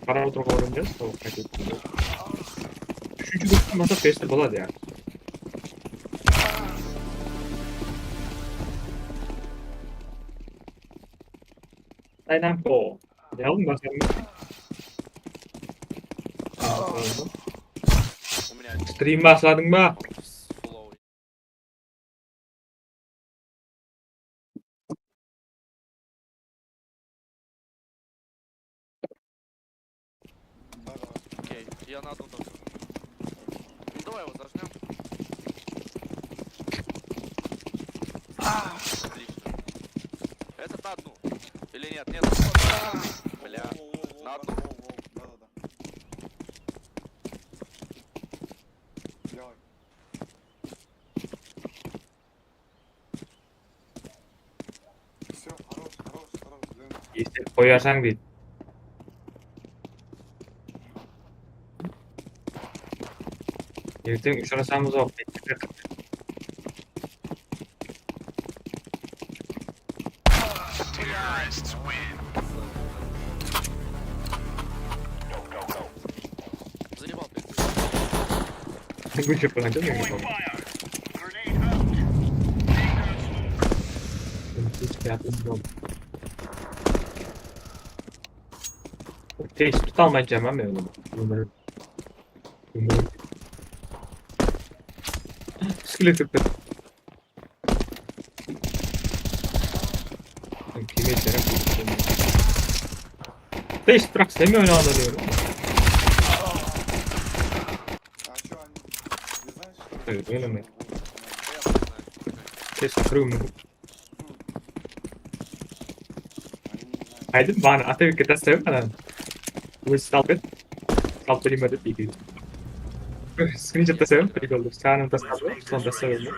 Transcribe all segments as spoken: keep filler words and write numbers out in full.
Qarap otırıp alıp emes, sol qaytayıq. Úshinshi gruptan baslap berse boladı ya. Dynamko. Ne aldın, basladın ba? Stream basladıń ba? Окей, я на одну тоже. Ну, давай его зажмём. А, отлично. Этот на одну. Или нет? Нет. Бля. На одну. Да-да-да. Делай. Всё, хорош, хорош, хорош, блин. Eslep qoyarsań deydi. Erteń ushırasamız-aw. Заебал, блин. Ты вышиб, блин, ты вышиб. Tez tuta almaydı jaman men onı. Ómir. Ómir. Skelet kirip ketti. Kemedi, yarak. Tez, biraq sen men oynaǵanda diyorum. Evet, oynamay. Tez, kiriwim múmkin. Aydım, bana atabekke taslayın, ana. Ózi salıp edi. Salıp bereyim be dep, ekewin. Skrinshot taslayın, prikoldı. Skanın tasladı, sonı taslayın.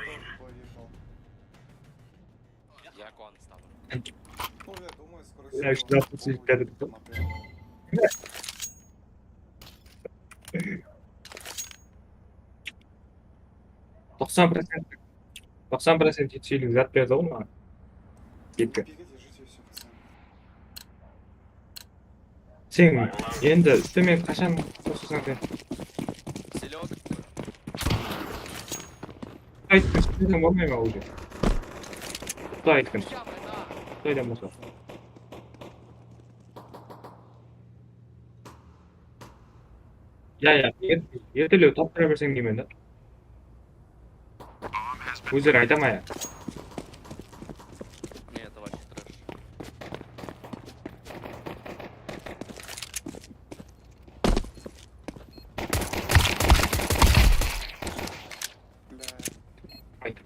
Ya, ushın altmıs sekizge dedik. Toqsan procent, toqsan procent yetisheylik zat berdi ǵoy maǵan. Ketke. Sen endi ústeme qashan qosısań sen? Aytqın, sizden bolmay ma уже? Quday aytqın. Qudaydan bolsa. Ya, ya, er-, ertelew taptıra berseń deymen da. Ózleri ayta ma ya? Men это вообще трэш. Ayt.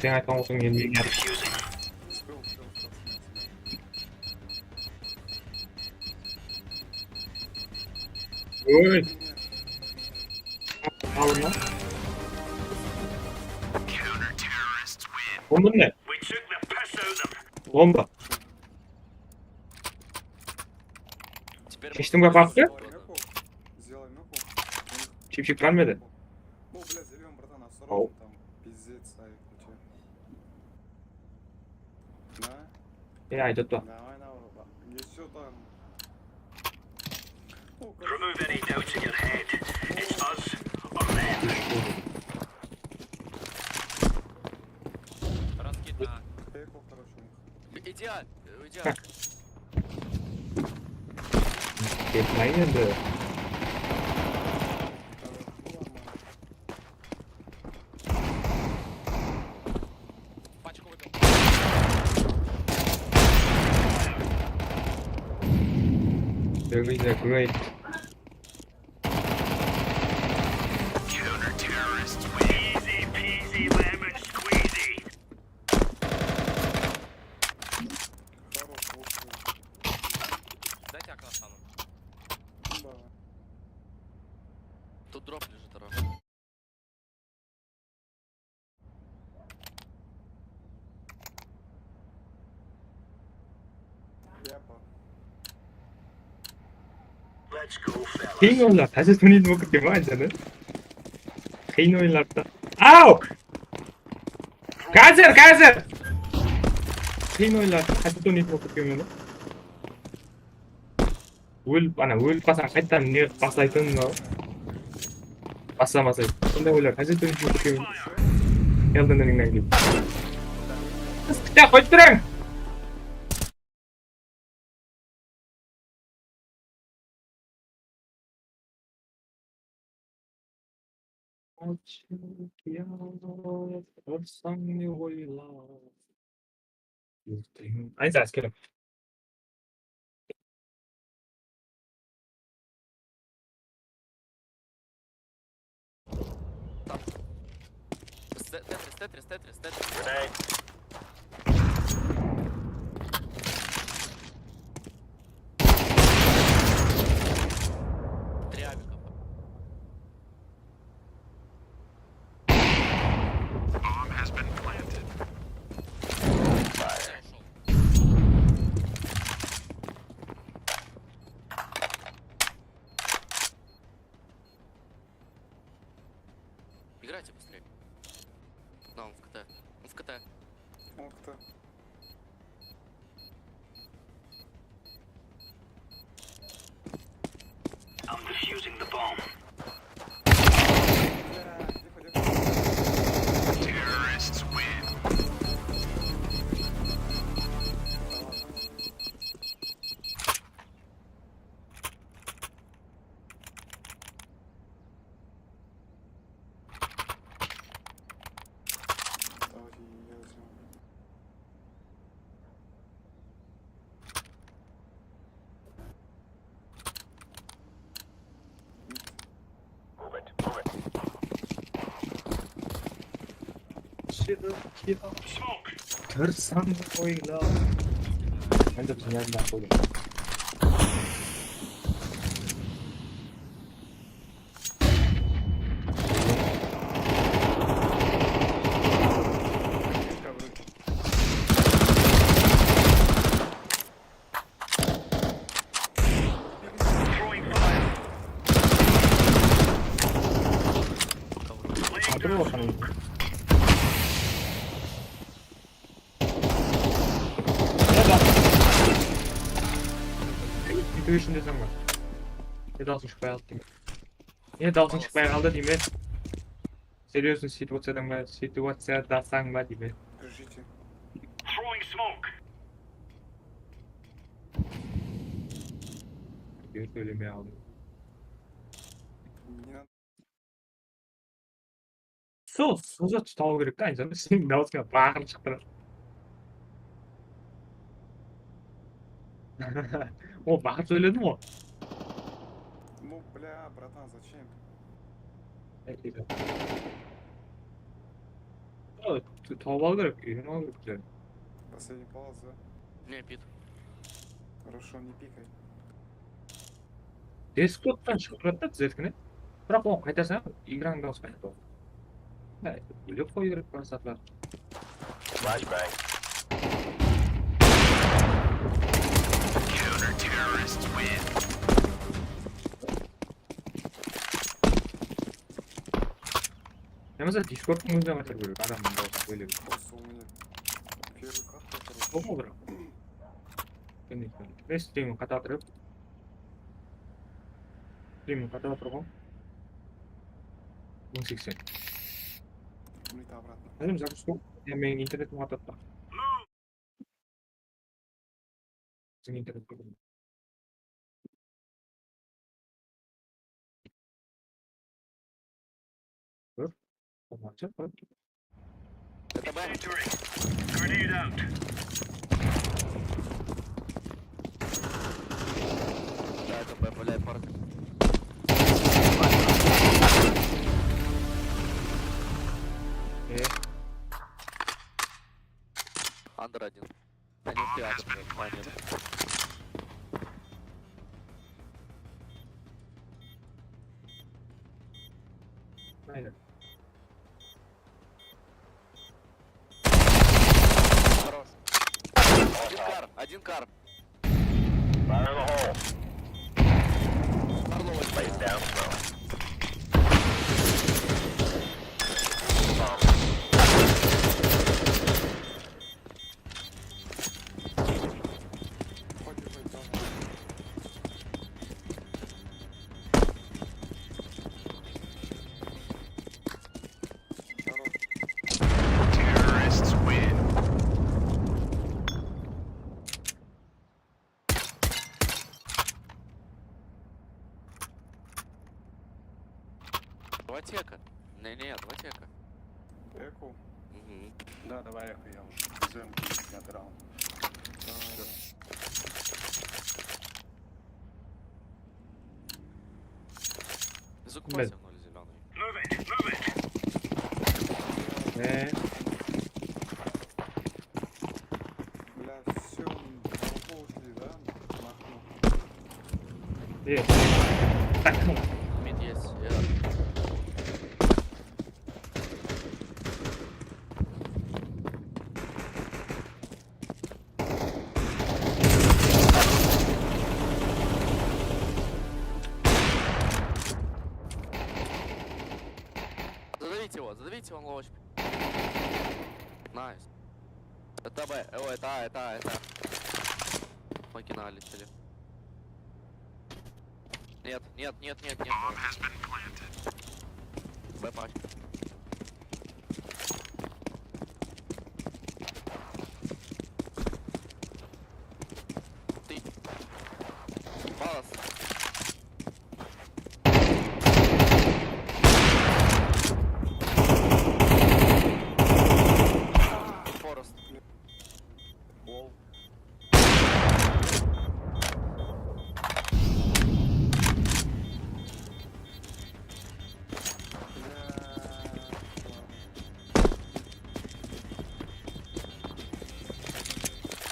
Sen aytqan bolsań, endi men ayt. Oy. Alın lan. Bomba ne? Bomba. Teper. Sheshtim be, baktı? Сделай мёку. Сделай мёку. Chipchik qan bedi? Ну, бля, взрывом, братан, осторожно, там пиздец стоит у тебя. Да? Я, идёт то. Давай, давай, давай. Ещё там. О, как. Remove any doubts in your head. It's us or them. Раскид на. Эко, короче, у них. Идеально, идеально. Ketmay endi. Pachka qoydım. There is a great. Counter-terrorists win. Easy peasy lemon squeezy. Хорош, хорош. Дайте окно стану. Кім бар? Тут дроп лежит, хорош. Я по. Qıyın oyınlar, háset oynaydı bolıp ketken ba, aytadi. Qıyın oyınlarda. Au! Házir, házir! Qıyın oyınlarda háset oynaydı bolıp ketken meni. Ólip, ana, ólip qalsań, qayttan ne qılıp baslaytın mınaw? Baslamasay. Sonday oylar háset oynaydı bolıp ketken meni. Elden Ringnen kelip. Sıqta qoyıp turıń! Açıq yaz, ursań ne oyla? Ayza, askerim. Tetris, Tetris, Tetris, Tetris, Tetris. Три авика. Играйте быстрее. Да, он в КТ. Он в КТ. Он в КТ. I'm defusing the bomb. Terrorists win. Kir sań oyla. Endi biz yanına qoydım. Atır bakalım. Intuition desem bar. Ne dalsın shıqpay qaldı deymen. Ne dalsın shıqpay qaldı deymen. Серьёзный ситуациядан ba, ситуацияdasań ba deymen. Держите. Throwing smoke. Ber sóyleme aldım. Sol, sol zat tutıp alıw kerek ta, insan seniń dawısıńa baqırıp shıqtı. O, baqırıp sóylediń ǵoy. Ну, бля, братан, зачем? O, tu-, tawıp alıw kerek, úyrenip alıw kerek. Последний палас, да? Ne, pit. Хорошо, не пикай. Discordtan shıǵıp turadı da, bizerdikine. Biraq oǵan qaytarsań, igranıń dawısı qaytadi. Há, bólek qoyıw kerek bir zatlar. Flashbang. Counter-terrorists win. Yamasa Discordtıń ózine qaytarıw kerek, adamnıń dawısın bólek. Просто у меня первый кат, который... Sol ǵoy, biraq. Конечно. Men streamim qata atırıp. Streamim qata atır ǵoy. Mıń seksen. Плита обратно. Házir zaguska. Ya, meniń internetim qata atır. Siziń internet. Tur. Tamam, tur. Это Б. Grenade out. Да, это Б, блядь, парк. Э. Андер один. Они все андер, блядь, андер. Aynen. Хорош. Один кар, один кар. Fire in the hole. Два тека. Не, не, два тека. Эко? Мгм. Да, давай эко, я уже. Без эмки я драл. Давай, давай. Закупайся ноль зелёный. Э. Бля, всё, мы ушли, да? Махнул. Э. Мид есть, я. Задавите его, задавите, он лоу эйч пи. Найс. Это Б, о, это А, это А, это А. Покинули, чили. Нет, нет, нет, нет, нет. Б пачка. Ты. Палас. Форест. Ол.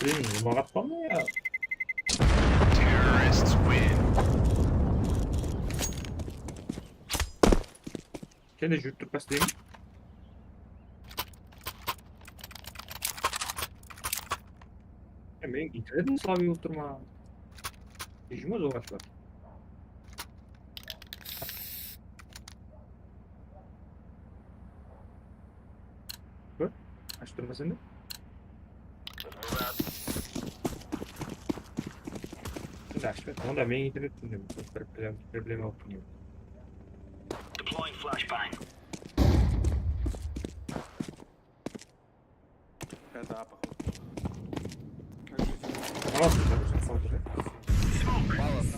Блин, не могу, по-моему, я. Sen de júrip turıp bastayın. Ya, meniń internetim slabıy bolıp tur ma? Dejim oz oǵaşlar. Kór, ashıp turma sen de. Sen de ashıp ber. Onda meniń internetimde bir problem, problema bolıp tur. Deploying flashbang. Это А, походу. Alasın, sen, sen sal tur, ya. Smoke. Palace.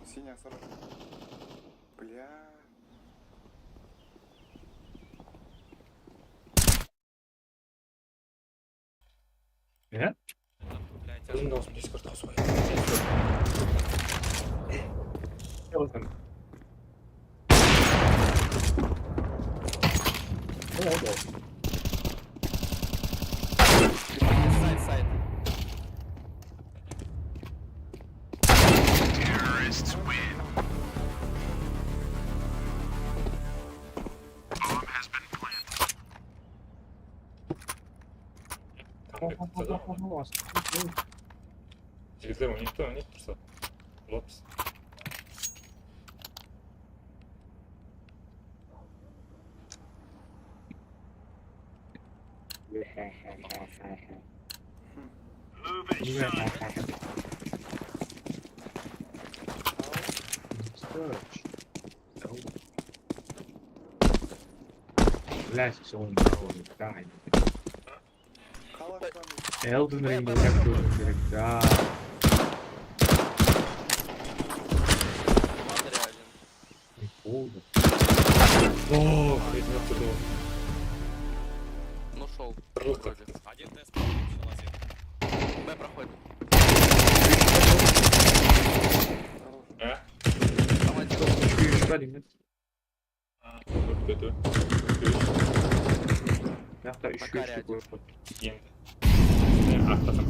Синий, осторожно. Бля. Ne? Uzın dawısım Discordqa qoyayın. Ne boldı? Ne oldı? Side, side. Tamam, tamam, tamam, tamam. Jigitler, oynayıp tur, oynayıp tursa. Ulops. Блядь, всё, он, он, да. Elden Ring'de oynap kóriwim kerek. Ya. Смотри, один. Ne boldı? Oo, betime turdı. Ну, шёл. Tırılıp. Один тест, один. Б проходит. Há? Там один. Úshke úsh pa deymen. Tórtke tórt. Úshke úsh. Mıyaqta úshke úsh dep qoyıp qoydı. Endi. Ya, atlasam.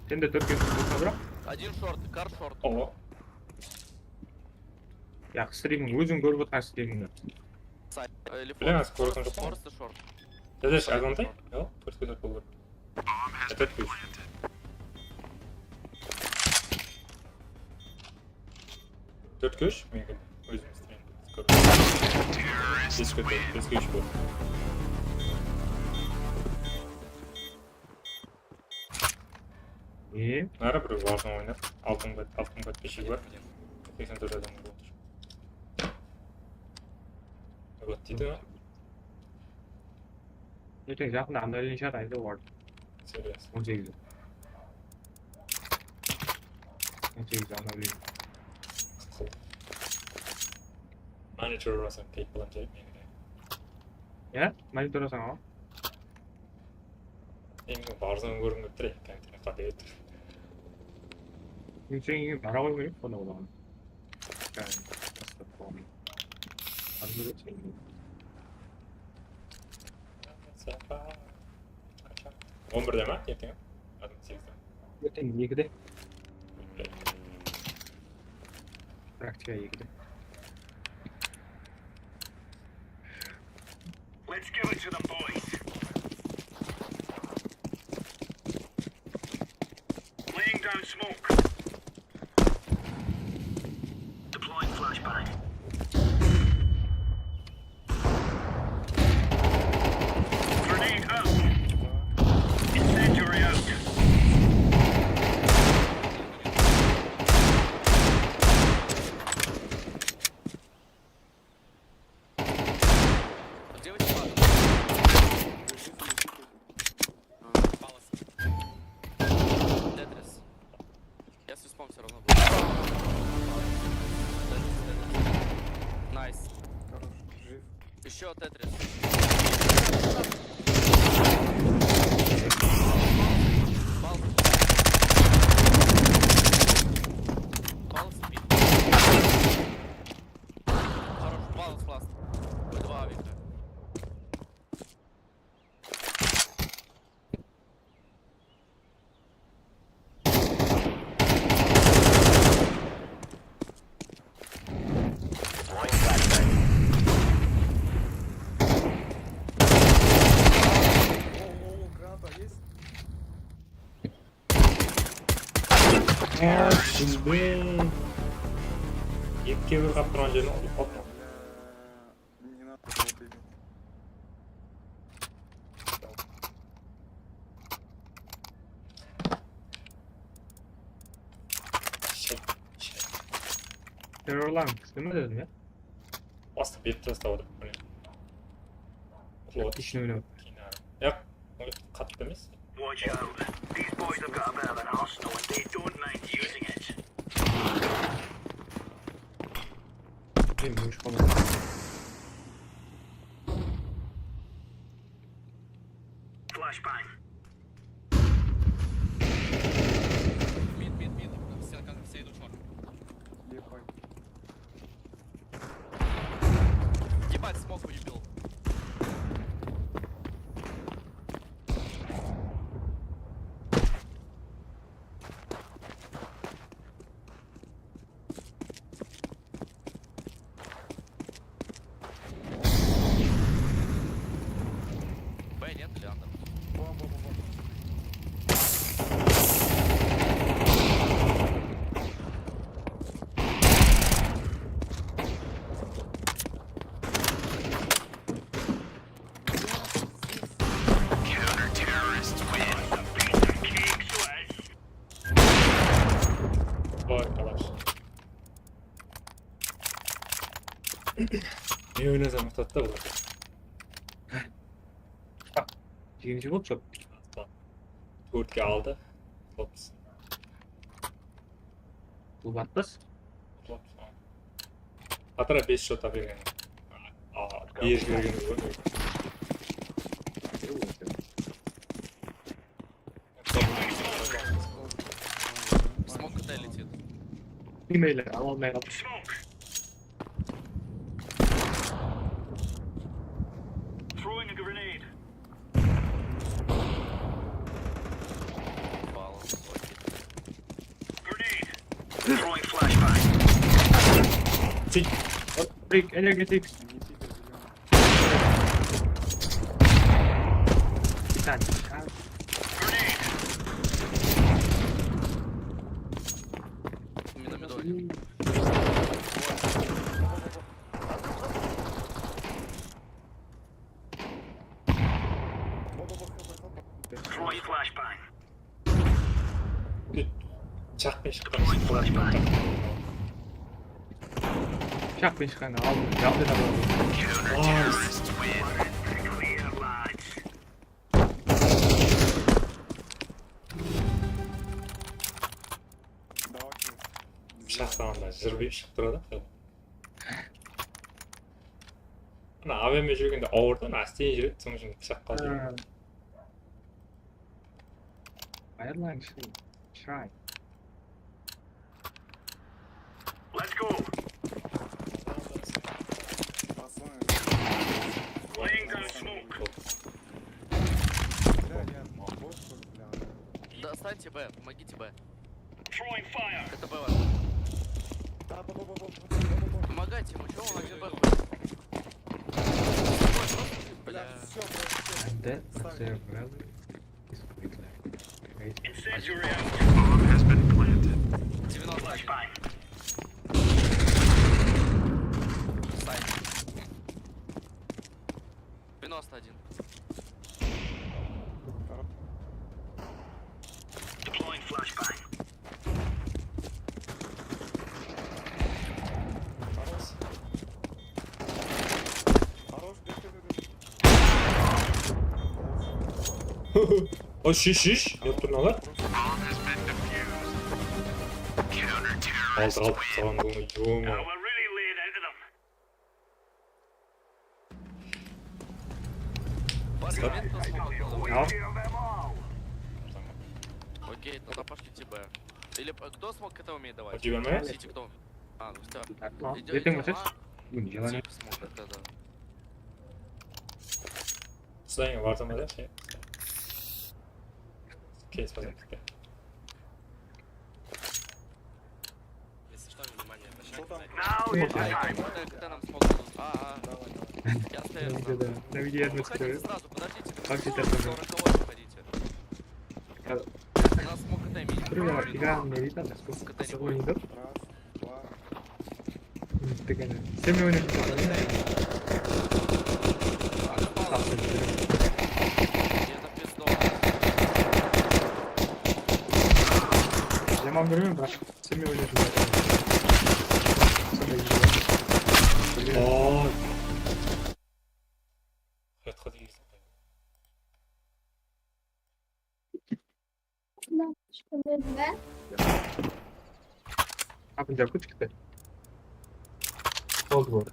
Sen de tórtke úsh bolsa, biraq. Один шорт, кар шорт. Oho. Ya, striming, óziń kórip otırǵan strimingdi. Side, e, или bilemen, forest, kórip otırǵan joqpan. Forest short. Dede, shagıntay? Yoq, tórtke tórt boldı. Tórtke úsh. Tórtke úsh, meniki ózim isteymen. Beskede, beske úsh boldı. E? Nara bir Warzone oynap, altın bat, altın bat beshik bar. Seksen tórt adam boldı. Вот, deydi. Erteń jaqında обновление shıǵadı, ayda ward. Serious. On segiz. On segiz обновление. Monitor urasań, klik qılaman dep meni de. Ya, monitor urasań aǵa. Endi barzan kórgim kelip tur, kompyuter qatı kelip tur. Sen bara qoyıw kerek, sonda boladı. Bárin tastap qoyamın. Házir sen. On birde ma, erteń? Házir segizde. Erteń ekide. Praktika ekide. Let's give it to them, boys. Laying down smoke. Deploying flashbang. Grenade out. Incendiary out. Где вы, чувак? Палас. Тетрис. Я с респом всё равно буду. Тетрис, Тетрис. Найс. Хорош, жив. Ещё Тетрис. Палас. Палас спит. Хорош, палас, палас. Два авика. О, о, о, граната есть? Ekige bir qap turǵan jerin ulıp qaldı. Не надо было бегать. Shit, shit. Terrorlań, kim dedi ya? Bastı berip tasladı. Mine. Otlıq oynaw. Yaq, qattı emes. Watch out. These boys have got a bit of an arsenal and they don't mind using it. Bilmem, ne iş qaladı. Flashbang. Mid, mid, mid. Все, как все идут в шорт. Ехай. Ебать, смог выебил. Б нет или андер? Бомба, бомба. Vay, qalash. Ne oynasam, uqtadı da bular. Jeńishi boldı, jok. Tórtke aldı. Tops. Bul batpız. Tops. Atara bes shot bergen. Aa, berip jibergen ǵoy. Смог Д летит. Bilmeyler, ala almay qaldı. Throwing a grenade. Палас. Grenade. Throwing flashbang. Tik. Tik, energetik. Bir tane. Миномет. Throwing flashbang. Shaqpen shıqqan. Deploying flashbang. Shaqpen shıqqanǵa aldım. Yaldı da. Nice. Clear, lads. Zırvı shıǵıp turadı. Ana, A W M júrgende awırdı, ana, ásteyin júredi, sonıń ushın pıshaqqa júredi. Airline shıǵın. Shıray. Let's go. Laying down smoke. Достаньте Б, помогите Б. Throwing fire. Это Б. Помогайте ему, чё он один Б ходит? Бля. Всё, всё. Dead, всё, бля. Incendiary out. Bomb has been planted. Девяносто один. Сайт. Девяносто один. Deploying flashbang. Хорош. Хорош, бери, бери, бери. O, shish, shish. Ne yaptın lan? Aldı, aldı. Tamam, bu, bu, bu. Окей, тогда пошлите Б. Или, э, кто смог это умеет давать? У тебя, да? Сити кто? А, ну всё. Erteń bolsa, búgin jalań. Тип смог это, да. Sizlerge var zaman da şey. Kes, pazar. Если что, внимание обращайте. Кто там? Кто там смог? А, а. Я стоял сразу. Выходите сразу, подождите. Как это? Сорок кого выходите. У нас смог это имеет. Пример, фига, не видно, насколько. Раз, два. Sen menen oynayıp atırsań. Yaman kórmen, biraq sen menen oynayıp atırsań. Oy. Qıyatqa degenseń. Kapın jabıp shıqtı. Oldı bu.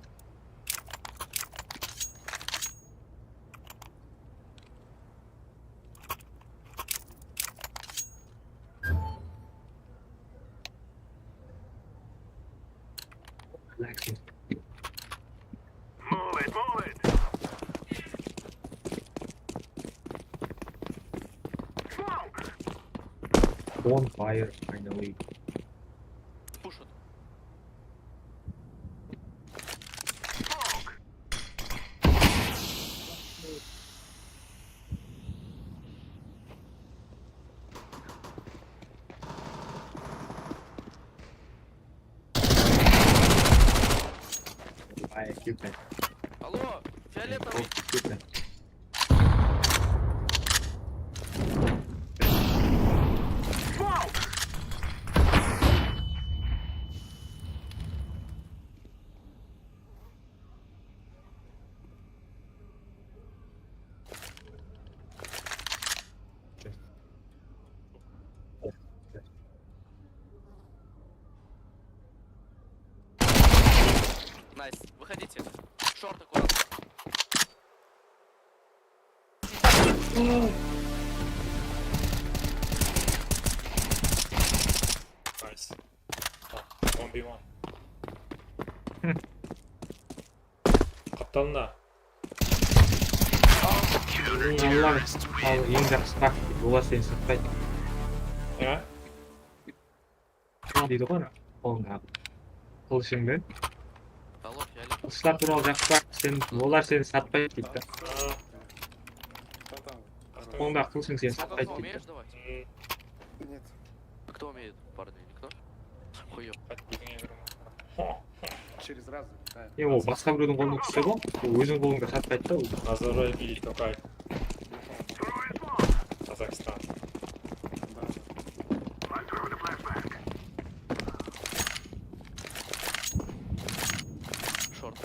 Relaxing. Move it, move it. Smoke. Bonfire, finally. Пушат. Smoke. Алло, фиолетовый. Найс, выходите. Шорт аккуратно. Найс. One v one. Qaptalında. Al, eń jaqsı taktik, olar seni satpaydı. Ya. Deydi ǵoy, ana, qolındaǵı qılıshıńdı. Qılıshlar tuwralı jaqsırak, sen, olar seni satpaydı deydi. Qolındaǵı qılıshıń seni satpaydı deydi. Нет. Кто умеет, парни? Никто? Хуёв. Через разные, да. E, ol basqa birewdiń qolına tússe ǵo, ol óziń qolında satpaydı da ol. Nazarbayev или Tokayev. Qazaqstan. Short.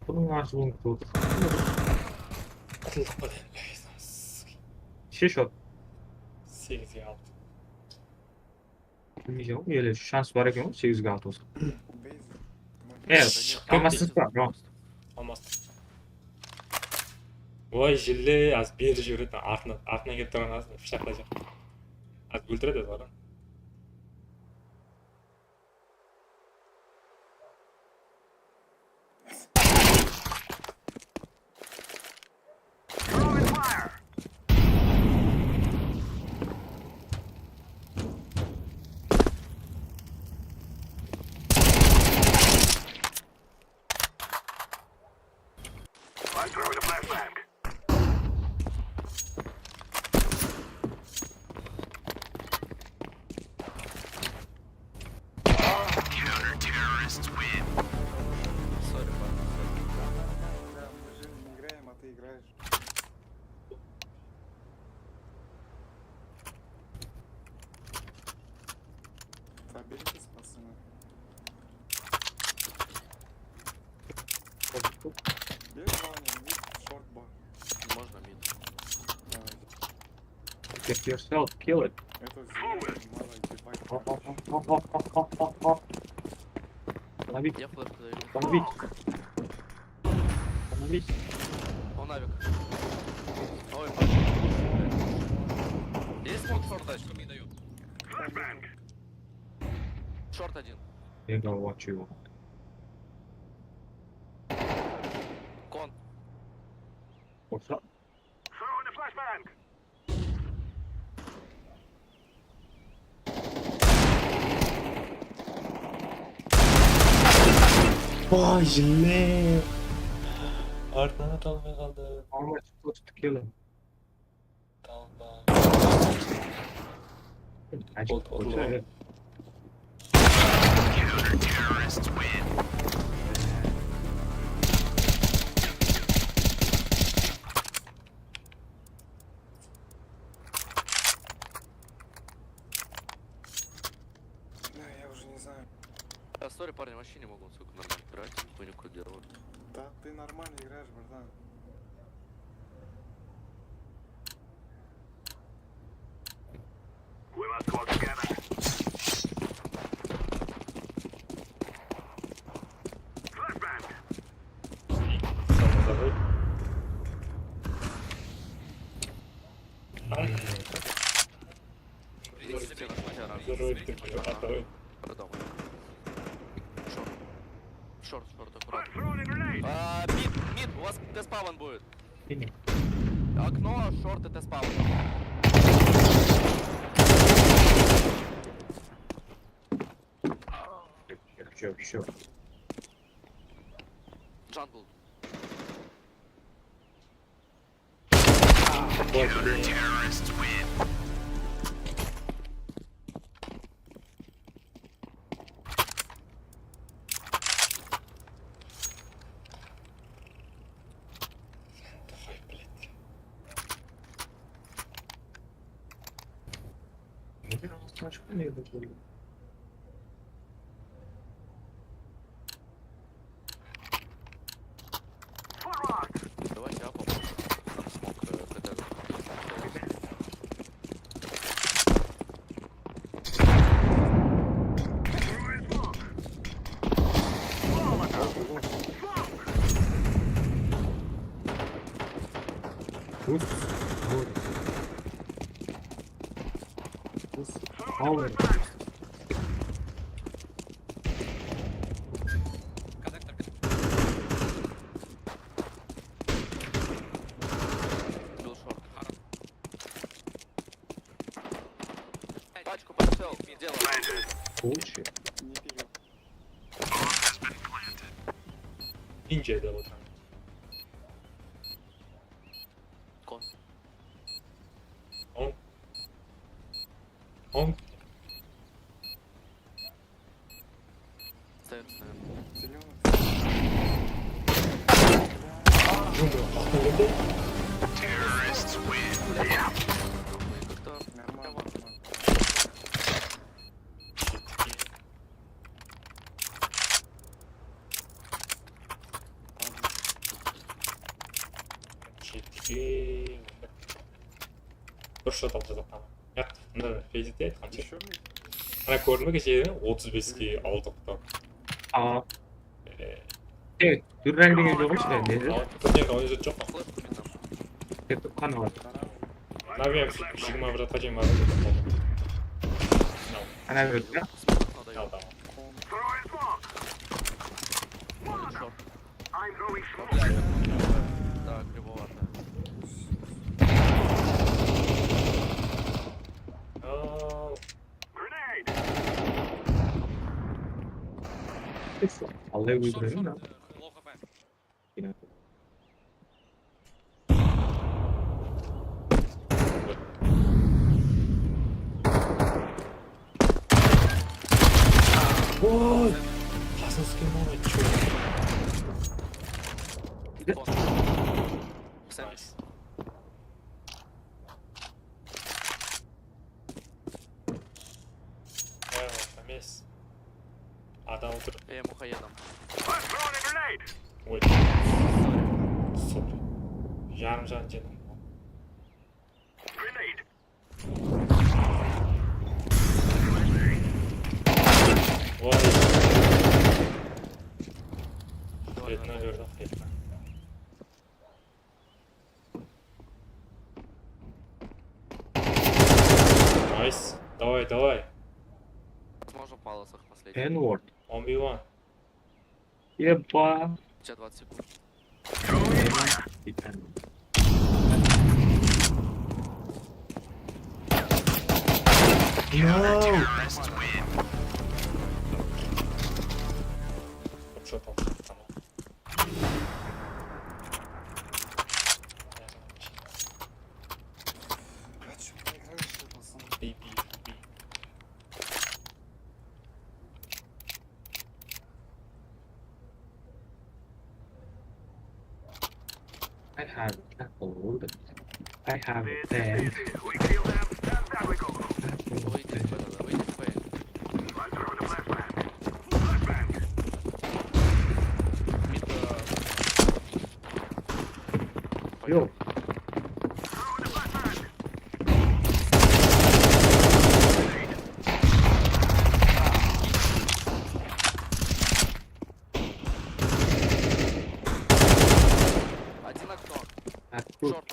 Bunıń ashıwın kórip. Qutıldıǵa dep qoyasız. Sheshot. Segizge altı. Bilmeymen, ele shans bar eken ǵoy, segizge altı bolsa. E, shıqıp qoymasız ba, bro? Almastıq. Oy, jille, az beri jiberedi, artına, artına kelip turǵan az pıshaqlayjaq. Az óltiredi az ǵoy. Sorry, парни, sorry. Да, мы же не играем, а ты играешь. Соберитесь, пацаны. Бери, главное, мид, шорт бар. Можно мид. Давай. Get yourself killed. Это зря, мало ебать. Оп, оп, оп. Остановить. Я флешку даю. Остановить. Остановить. Он авик. Ой, пошёл. Есть смог шорт дать? Шорт один. Я говорю, чего? Кон. What's up? Ay, jille. Artına da almay qaldı. Almay, tutı, tutı, kelin. Tamam. Boldı, boldı. Да, я уже не знаю. А, сори, парни, вообще не могу, сука, нормально играть, хуйню какую-то делаю. Да, ты нормально играешь, братан. We must work together. Flashbang. Short, short, short, аккуратно. А, мид, мид, у вас Т спавн будет. Окно, шорт и Т спавн. Чё, чё? Джангл. Давайте апа. Смог, э, КТ. Плюс. Вот. Плюс. Ауэр. Был шорт. Пачку подошёл, сделал. Лучше. Не пью. Ninja da вот там. Кон. Он. Он. Стоим, стоим. Зелёный. Нормально, нормально. Jetpis eki, on bir. Bir shot alıp jatırman. Yaq, mına Feydide aytqansha. Ana, kórdiń be, keshe otız beske aldıq da. Aa. E, durrang degen joq ǵoy, ishte, nedi? Al, durrang degen joq. Ketip qana bar. Naviya jigirma bir zatqa shekem bar. Ana, berdi. Al, tamam. Short. Short, da, kre bolardı. Al. Allay, óltiremen da. Oy! Qasımskem ol, ayt, chё? Nice. Emes. Adam otır. E, muqay adam. Oy. Sorry. Sorry. Yarım janı jedim. Oy. Betine berdi, betine. Nice. Давай, давай. Возможно, паласах последний. N-word. One v one. Еба. Сейчас двадцать секунд. No. Что там? Бей, бей, бей. I have a gold. I have a pen. Выйди, выйди, выйди. Йоу. Один окно. Откуда? Шорт.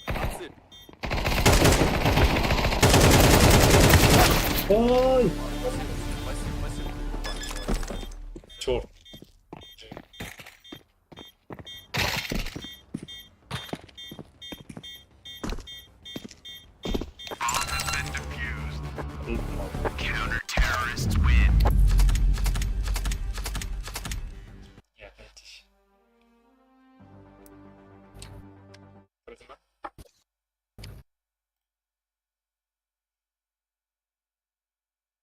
Отлично. Ой! Черт.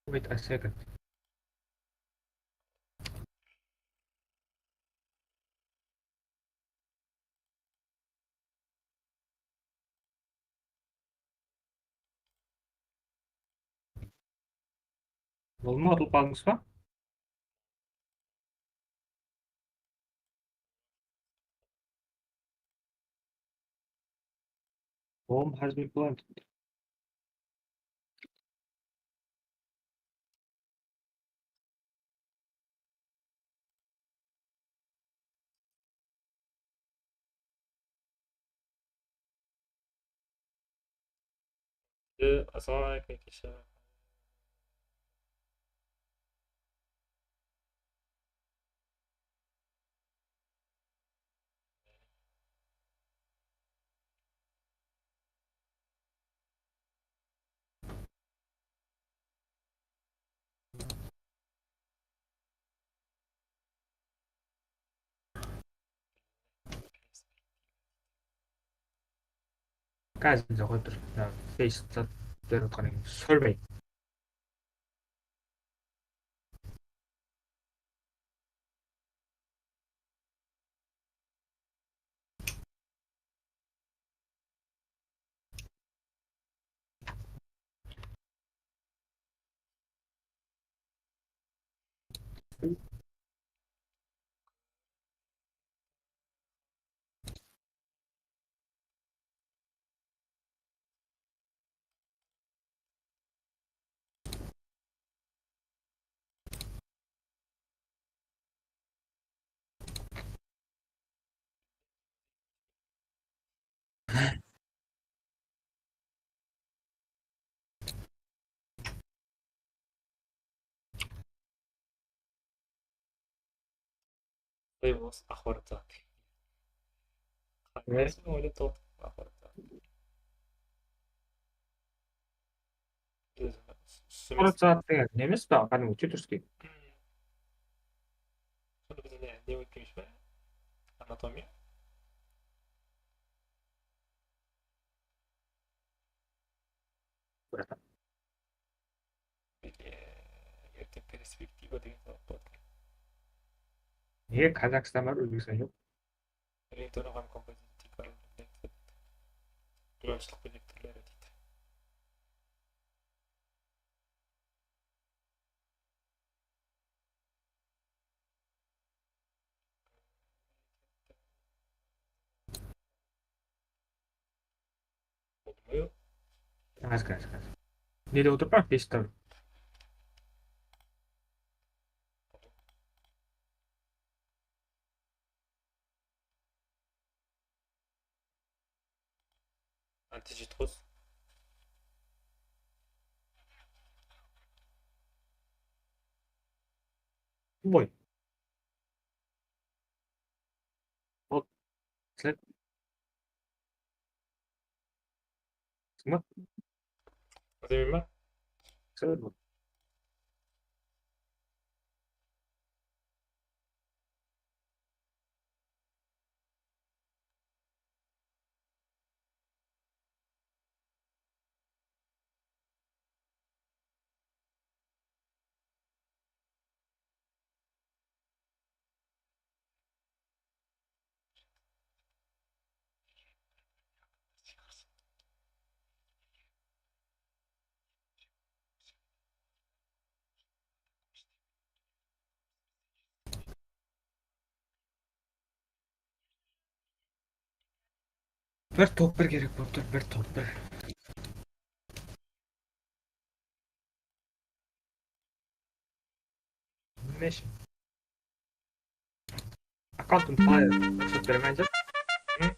Wait a second. Bolma, utılıp qaldıńız ba? Bomb has been planted. Assalawma aleykum, keshe. Kázinde qoyıp tur. Mına, Facebook zat berip atqannan keyin sólmey. Qoy, bolsa, axborot zaǵı. Ne? Qanday oylap toptım axborot zaǵı. Axborot zaǵı degen ne emes pe, qádimgi tiyutorskiy? Sonda biz ne, ne ótkenbiz be? Anatomiya? Bratán. Bile, erte perspektiva degen zat bar eken. Nege Kazakstan bar, Ózbekstan joq? Ringtone hám kompozitor tiykarlanıp, qulamshılıq penen túrleri deydi. Boldı ma, yoq? Házir, házir, házir. Nede otırıp pa? Esik tarafta. Anticheat qos. Qoy. Hop. Islet. Kim ba? Islemeyin ba? Islet. Bir top bir kerek bolıp tur, bir top bir. Nime ushın? Akkauntımdı qalay ruxsat beremen dep? Hı?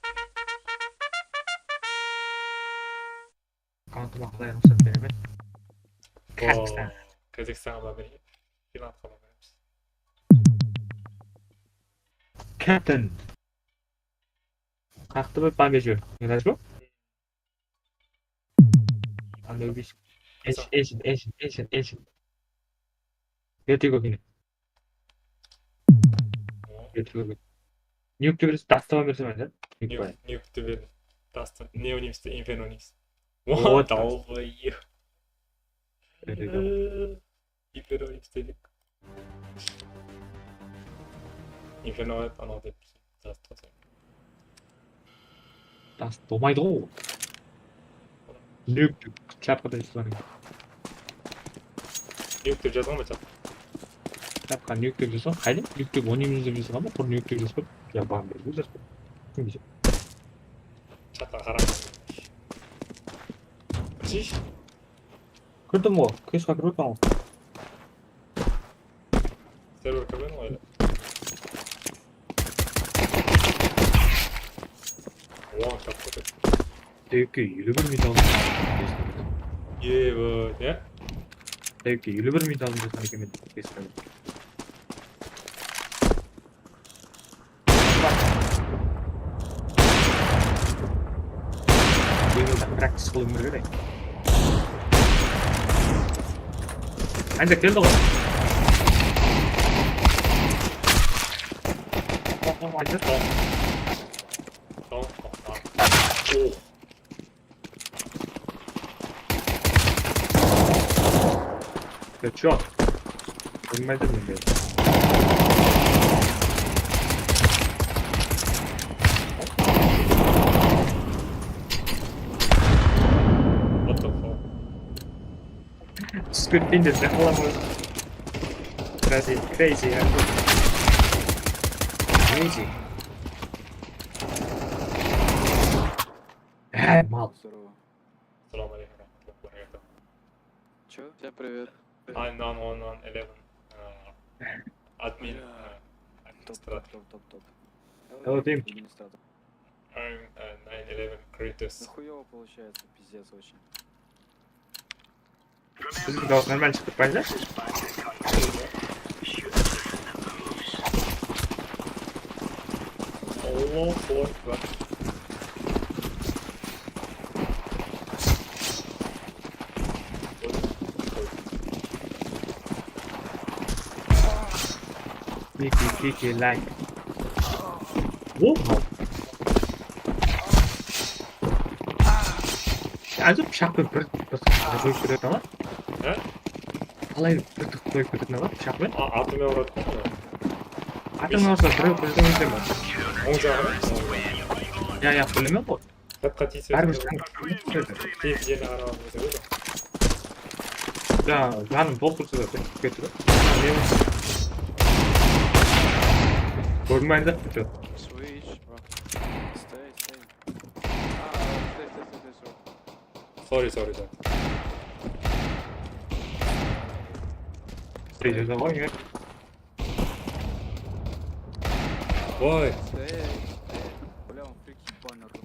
Akkauntıma qalay ruxsat beremen? Kazakstanǵa. Kazakstanǵa birge. Finlandqa beremiz. Captain. Qaqtı bir pambe júr. Ilaj joq. Anubis. Ancient, ancient, ancient, ancient, ancient. Vertigo kene. Vertigo kene. Nuke berse, dastaman berse mayda. Nuke, nuke ber. Dastan. Ne oynaymiz de, Inferno oynaymiz. Oha, dalbay. Vertigo. Inferno oynaymiz dedik. Inferno oynaydı, anaw dep. Dast bolmaydı ǵoy. Nuke, chatqa da jazbań. Nuke dep jazǵan ba chatqa? Chatqa nuke dep jazǵan, qayda? Nuke dep oynayman dep jazǵan ba? Qur nuke dep jazǵan. Ya, bam dep jazǵan. Kim biledi? Chatqa qarań. Kirseyshi. Kirdim ǵoy, kesqa kirip atırman ǵoy. Server kirmediń ǵoy ele. Oa, taptı. Tewke eliw bir medal. Eba, ya? Tewke eliw bir medal. Jeńilden praktis qılıw kerek. Qanday keldi ǵoy? Tamam, tamam, tamam. Oh. Headshot. Bilmedim mi? What the fuck? Squid Game de ne qılamız? Crazy, crazy, crazy. Há, mal. Здорово. Ассаламу алейкум ва рахматуллахи ва баракатуху. Чё? Всем привет. I'm nine one one eleven, э, админ, э, администратор. Топ, топ, топ, топ, топ. Hello, team. Администратор. I'm, э, nine eleven Kratos. Ну, хуёво получается, пиздец очень. Siziń dawıs normal shıǵıp turıptı. Allahu Akbar. Kiki, kiki, like. Oha. Házir pıshaq penen bir, bir tıqıp qoyıp ketedi ǵoy. Há? Qalay bir tıqıp qoyıp ketedi ǵoy pıshaq penen? A, atı menen uradı ǵoy. Atı menen ursa, birew birden óledi me? Oń jaǵı ma? Ya, ya, bilmeymen ǵoy. Zatqa tiyse. Báribir. Tez jeni ara almasa edi. Ya, janım bol tursa da ketip ketip. Kórmeydi. Switch, bro. Stay, stay. Ah, stay, stay, stay, stay, stay. Sorry, sorry, sorry. Stay, stay, stay. Oy. Ey, ey, бля, он фрик ебаный рот.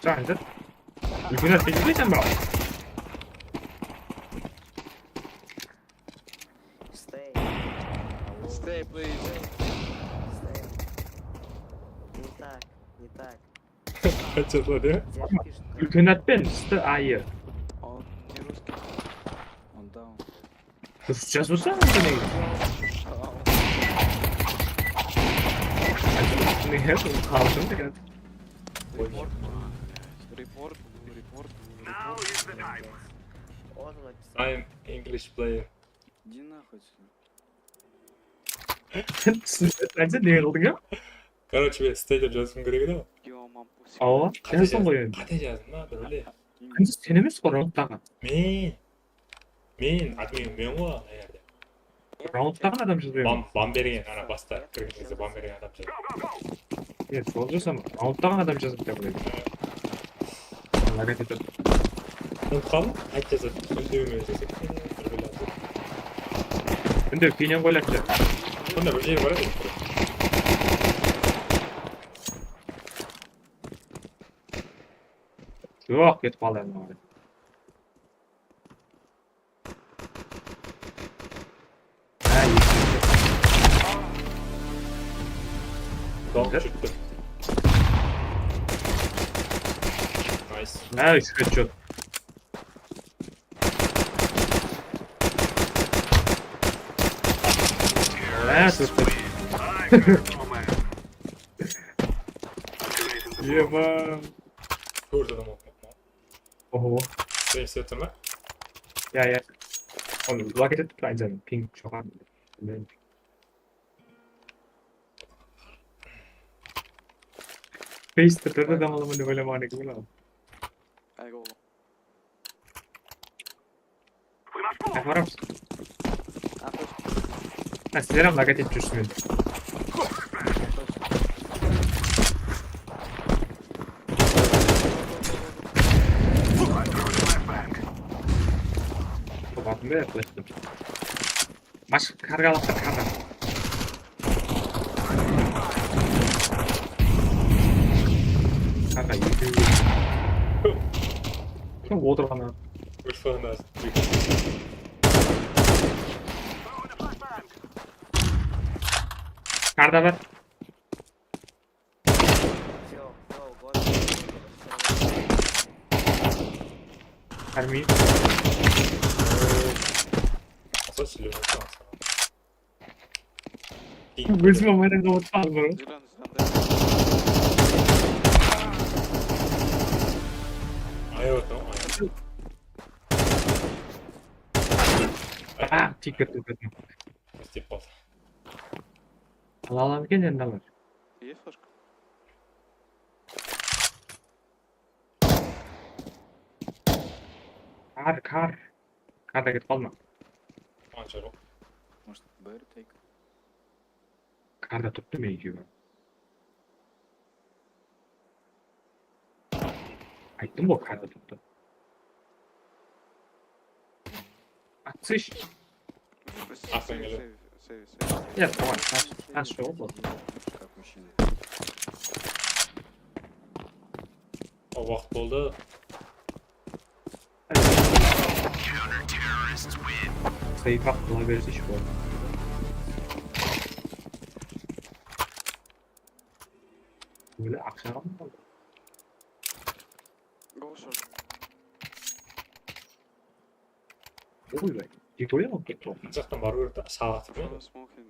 Jandı. Úlken atletmeysen ba? Stay. Stay, please. Stay. Не так, не так. Qaytsa da. Дядь пишет. Úlken atpen, st ayı. Он не русский. Он down. Rusça sorsań onda ne? Ne, qaldım degen. Report, report, report. Он написал. I'm English player. Иди нахуй отсюда. Sen ne qıldıń ya? Короче, men stay dep jazıwım kerek edi ǵoy. Awa, sen soń ǵoy endi. Qáte jazdım da, bir bile. Sen emes ǵoy, raundtaǵı. Men. Men, admin men ǵoy, ana jerde. Raundtaǵın adam jazbay. Ban, ban bergen, ana basta kirgen gezde ban bergen adam jazdı. Endi sol jazsam, raundtaǵın adam jazıp kiyatır edi. Lag etedi. Unutqanım, ayt jazadı. Úndewime jazadı. Bir bile. Úndew keyinen qoyıladı. Sonda bir jeri bar edi. Joq, ketip qaldı endi. Há, eki. Dom tústi. Nice. Há, úsh headshot. Há, tórt. Eba. Tórt adam otırıptı. Oho. Sen islep turma? Ya, ya. Oǵan lag etip turayın canım, ping joqarı. Bilmeymen. Face'ti bir adam alaman dep oylamaǵan ekenmen aǵam. Aytıp baramız. Ha, sizler hám lag etip júrsiz men. Kop atın be, flash. Baş karga alıp, karga. Karga, eki. Kim otırǵanı? Karda bar. Всё, всё, вот. Armin. Asa silep atsań. Ózim almay da otırıp aldım. Ayıp atsań, ayıp. Ah, tiyip kettim, kettim. Istep qaldı. Ala alam eken endi alar. Iye, fashka. Kar, kar. Karda ketip qalma. Ancha joq. Karda turıptı men ekewi. Ayttım ǵoy, karda turıptı. Atshısh. Save, save, save, save. Ya, tamam, tas, tas joq bu. O waqıt boldı. Save-aq qıla berseshi bu. Böyle aqsha qaldı. Go short. Oy, oy. Jeke qoyaman, ketip. Mına jaqtan barıw kerek ta, saǵatıp. Smoking,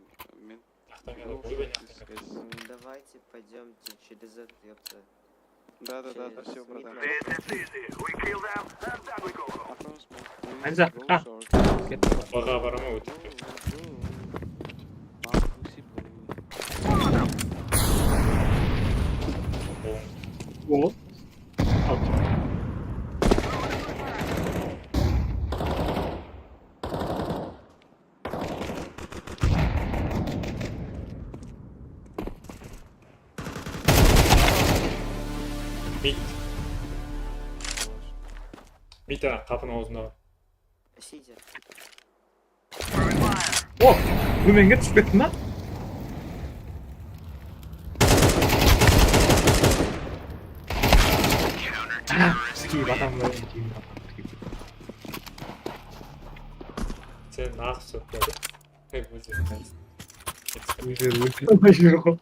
men. Jaqtan keldi, oy, oy, jaqtan keldi. Давайте пойдёмте через это, ёпта. Да, да, да, да, всё, братан. Ańsaq, ha. Ketip. Baǵa baraman, ótip. O. Mid. Mid, ha, qapınıń awzında. Sitya. O! Dómenge túsip kettim ba? Skip, adamlar. Sen naqıs joq dedi. Ózleri ólip ketpey júr ǵoy.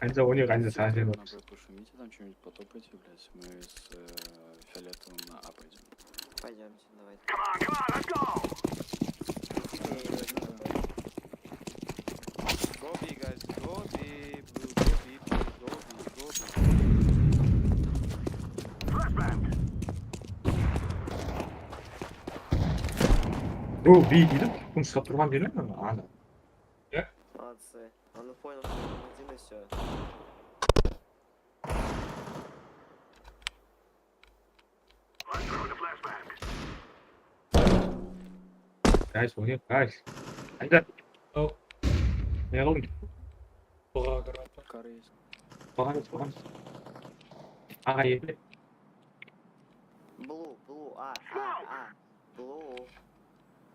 Anca, o ne, qanca saǵan jeri bar? Пошумите, там что-нибудь потопайте, блядь, мы с, э, фиолетовым на А пойдём. Пойдёмте, давайте. Go B, guys, go B, blue, go B, blue, go B, go B. Go B deydi, bunı uslap turǵan beri, ana. Молодцы. Он понял, что он один, и всё. Guys, oynayıq, guys. Ayda. Oh. Ne qıldıń? Buǵa kirip atır. Koreys. Buǵan, buǵan. Aǵa, endi. Blue, blue, A, A, A. Blue.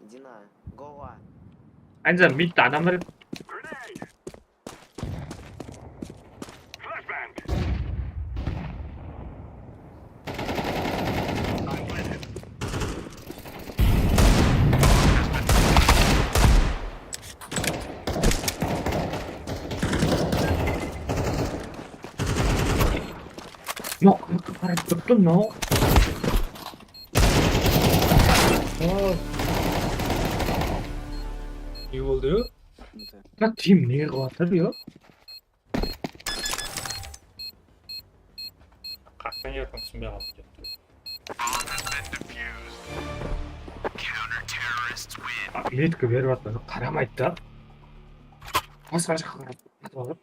Иди на. Go A. Anca, midde adam bar edi. No, qarap turıptı, no. Ne boldı, yo? Mına tim ne qılıp atır, yo? Qaqtan kiyatqanın túsinbey qaldım. Metka berip atır, qaramaydı da. Basqa jaqqa qarap atıp alır.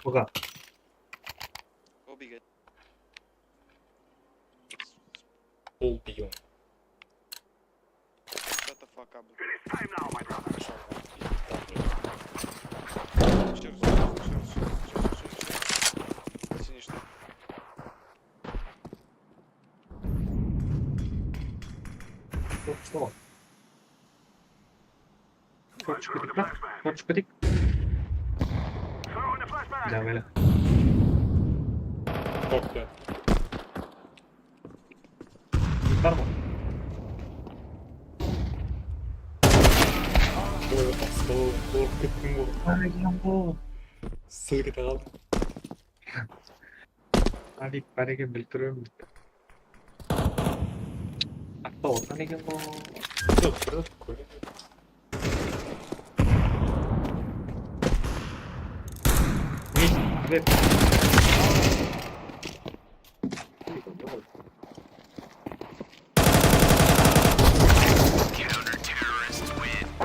Buǵa. Go big. Bul biyum. Shut the fuck up. Seniy ishte. Short shıqtı ǵoy. Short shıqtı dik pa? Short shıqtı dik. Давай. Short ya. Bar ǵoy. Oy, asıl, qorqıp kettim ǵoy. Qara eken ǵoy. Sılk ete qaldım. Alik bar eken, bilip turman. Atpa otırǵan eken ǵoy. Joq, bir zat kóremiz. Ne? Alik.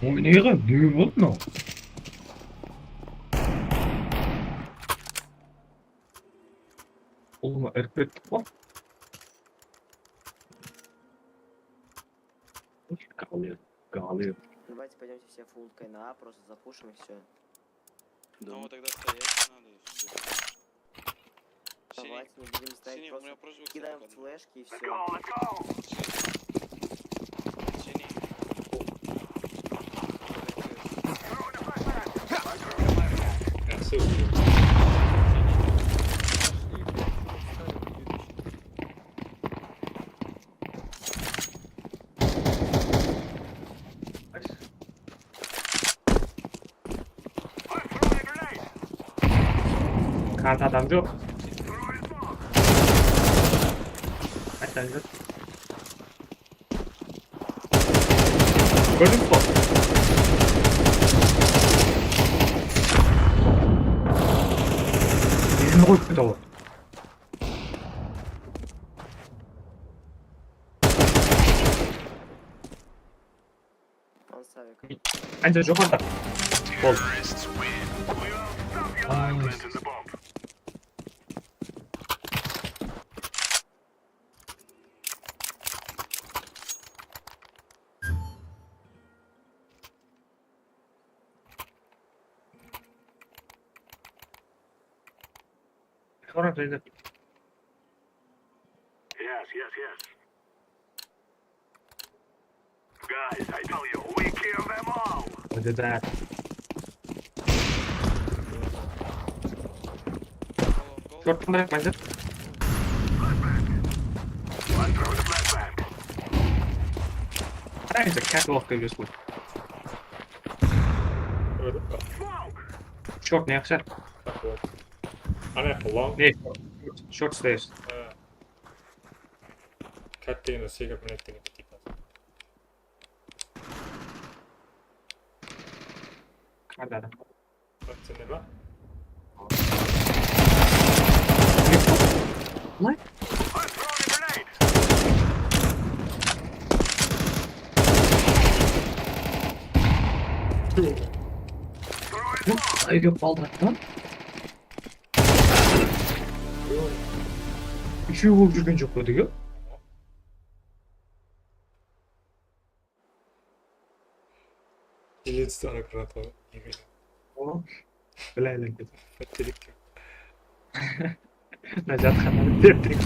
Oy, ne qıl-, ne boldı mınaw? Ulıwma irip kettik ǵoy. Galıyor, galıyor. Давайте пойдёмте все фулл К Н А, просто запушим и всё. Ну, вот тогда стоять надо, и всё. Давайте не будем стоять, просто кидаем флешки и всё. Karta adam joq. Qayta joq. Kórdińiz ba? Birini qoyıp kete ol. Ansavik. Anca joqarıda. Boldı. Ay. Yes, yes, yes. Guys, I tell you, we kill them all. Look at that. Short, come back, Minder. One throw the flashbang. Qarayın, catwalkqa júriwin. Short ne yaqshı? Ana, long. Ne? Short stairs. Ha. Kat degende sekirip minedi degen tiyip. Qayda adam? Bak, sende ba? Qalay? Qalay dep qaldı lan? Úshew bolıp júrgen joq pa dege? Jiletsti ana granata. O, bilá endi. Báterik. Mına jatqanlar báterik.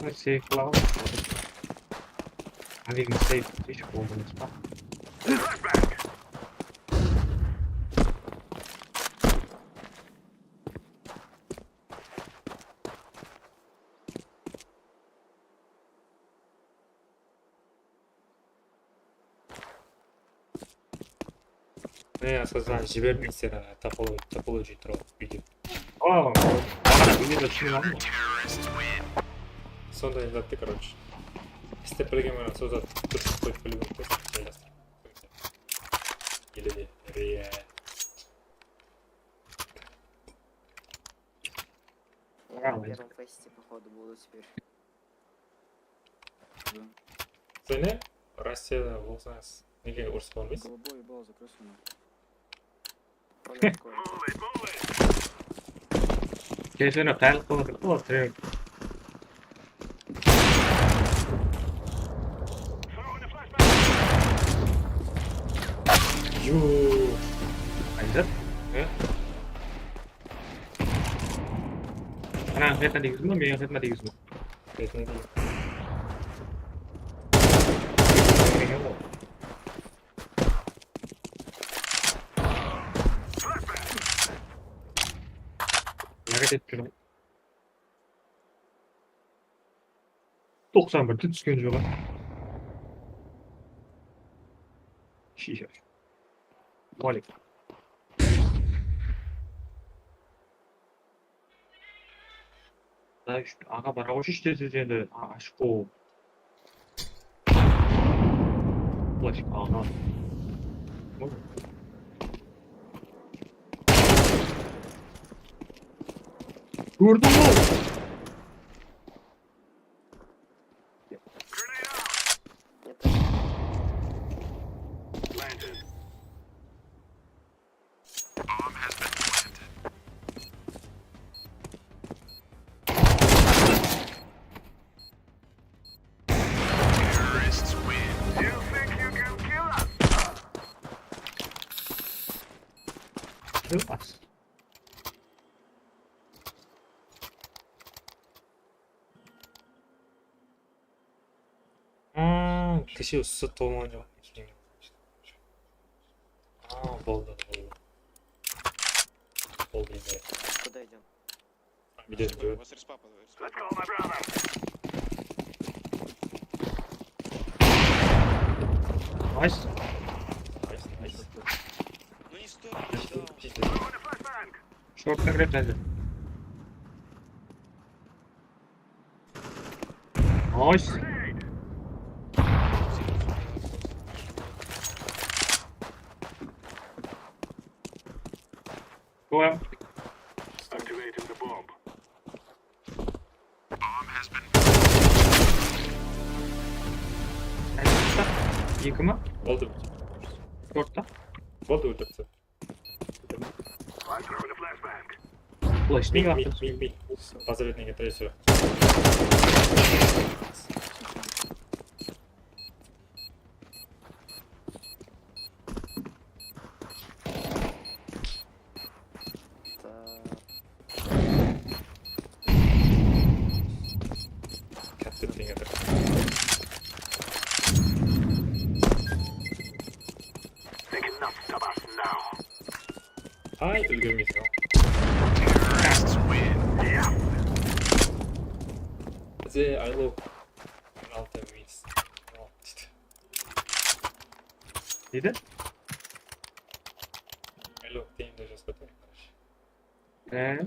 Bir seyf qılaǵan. Ábegim seyf ish boldı emes pa? Mine, Asqar, saǵan jiberdim, sen ana topolo-, topology туралы video. O, baǵana videoda túsine aldım ǵoy. Sonday zattı, короче. Islep bilgen menen sol zattı durıs qoyıp bilgen, jaylastırıp qoyıp. Ele de React. Правильно. На первом фесте, походу, буду теперь. Sen ne? Rossiyada bolsańız, nege urıs bolmaysız? Голубой ебало, закрой свой нахуй. Kelsene, qayırlıq qılıp atır ǵoy, Trevor. Yo. Ayzat? He? Ana, qayerden degizme, men qayerden degizme. Qayerden degizme. Háreket etip júrmen. Toqsan bir túsken joq. Shisha. Walik. Aǵa, bara qoyshı, ishte siz endi, a, ashqo. Flash aǵa. Kórdim ǵoy. Dur, aç. Hmm, kishi usı tolmay. Aa, boldı, boldı. Boldı endi. Куда идём? Gidelim, gidelim. Nice. Nice, nice. Ну не стой, не стой. Shortqa kiredi házir. Nice. Go em. Activating the bomb. Eki ma? Boldı. Shortta. Boldı, óltiripti. Flash, mid, mid, mid, mid. Bazar etine ketire, всё. Katta teńedi. Ay, úlgermeysiz. Bize I love on altı wins. Neydi? I love teńde jaspa teńde. Ee?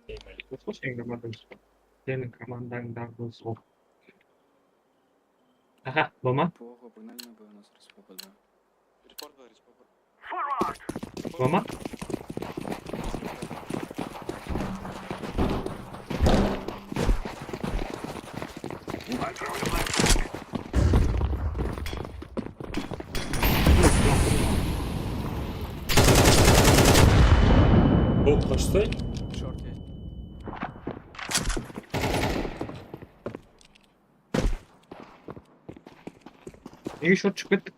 Teńde. Qosqo seniń komandań. Seniń komandańdaǵı qosqo. Aha, bama? Плохо, погнали на Б, у нас распопа, да. Report, report. Bama? Bot qashsay? Short есть. Nege short shıǵıp kettik?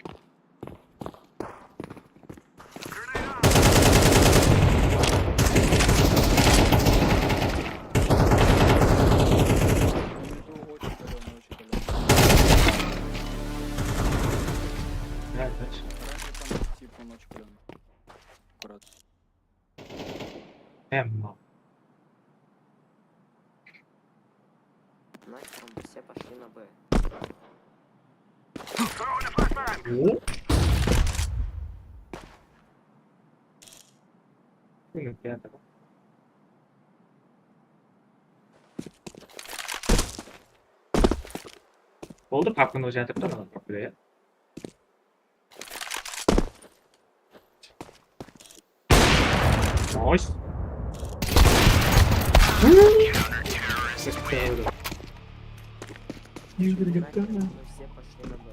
Nerede? Orange там тип, он очень калёный. Аккуратно. Эмма. Нахер, все пошли на Б. О? Boldı, qapqınıq jatırıptı, mına, qapqıda, ya. Nice. Все пошли на Б.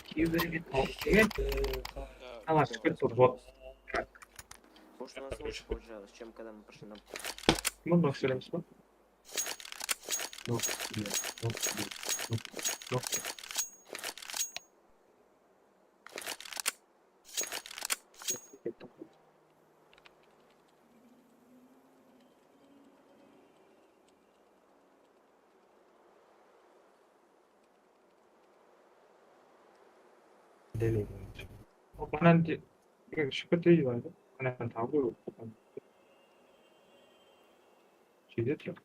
Киберге тауып. Ала, супер, вот. Может, у нас лучше получалось, чем когда мы пошли на Б. Bunı basırmız mı? Yok, yok, yok, yok, yok. Deli. O banan de, shıqı deydi. Banan tabı. Şeyde tur.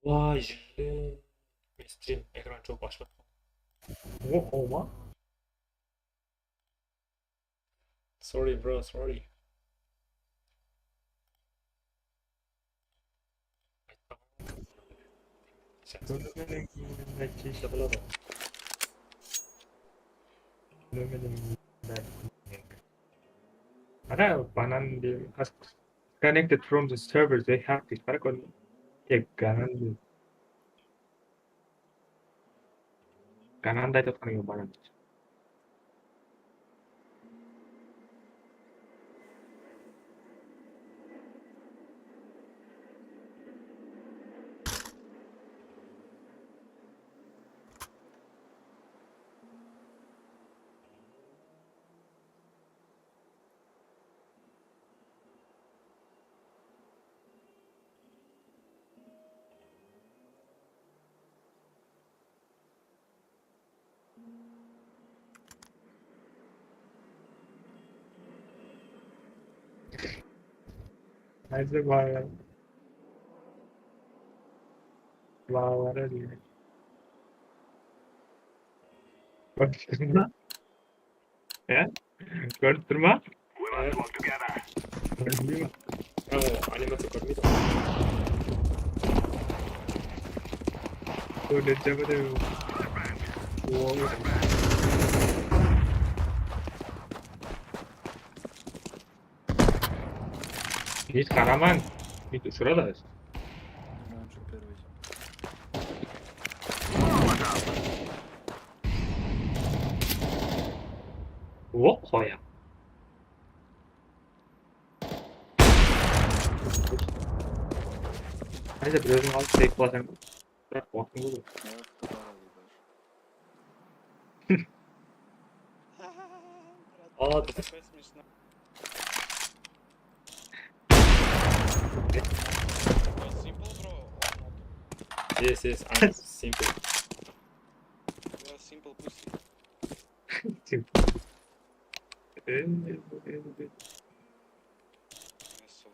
Vay, jigit. Men stream ekran jop ashıp atırman. O, o ma? Sorry, bro, sorry. Ana, banan deyim. Connected from the server, they have this. Qara, kórdim. Tek banan deyim. Kananda aytıp atqanıń banan. Házir balalar. Balalara deydi. Kórip turma. Ya? Kórip turma. Kórip turma. Bravo, animaciya kórmeydi. Kórip turma. Hiç qaraman. Hiç ushıradı. Oq qoya. Neyse, bir óziń alıp, save qılasań. Biraq waqtıń kóp. Aa, simple, bro. Yes, yes, I'm simple. You're a simple pussy. Simple. Yes, sir.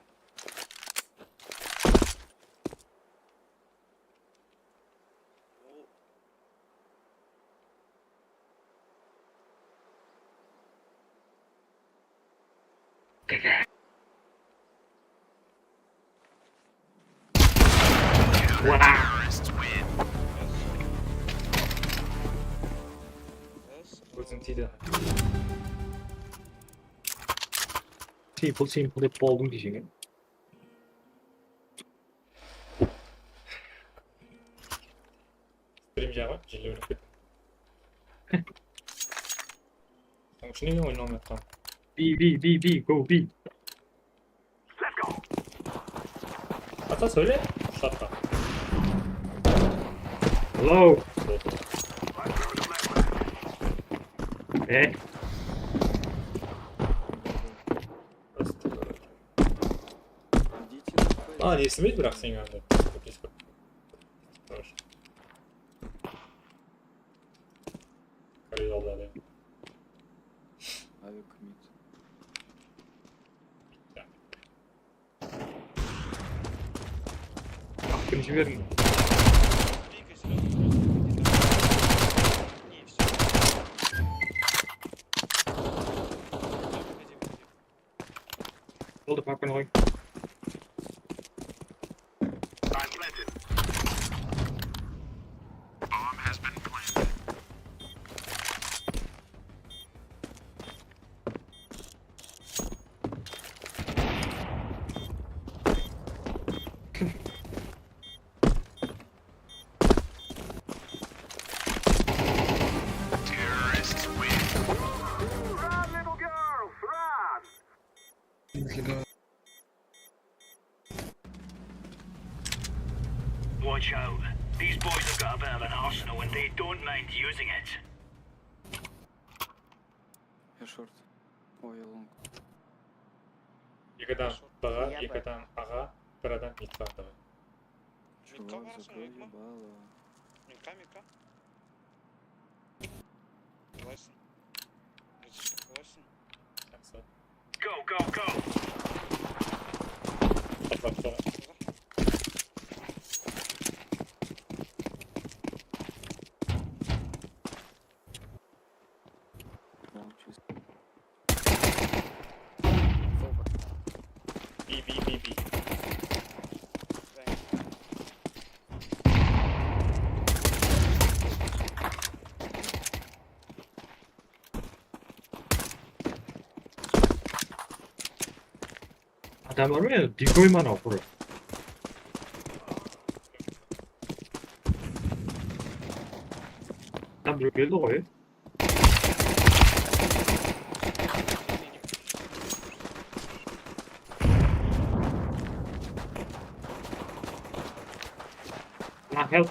Ózim tiydi. Simple, simple dep boldım deseń. Strim jaǵı, jelle berip kettim. Onıń ushın nege oynalmay atqan? B, B, B, B, go B. Ata, sóyle. Ushlatpa. Hello. E. A, ne istemeydi, biraq sen anda. Koridorda. Ayo, kmit. Atıp jiberiń. Boldı, papkanı qoy. Watch out. These boys have got a bit of an arsenal and they don't mind using it. Short. Ой, long. Eki adam B ǵa, eki adam A ǵa, bir adam mid ǵa. Midqa barasań, oytma. Midqa, midqa. Qolaysın. Qolaysın. Go, go, go. Bi, bi, bi, bi. Adam bar ma ya? Decoy mana, qurı. Adam bir keldi ǵoy. Lan, help.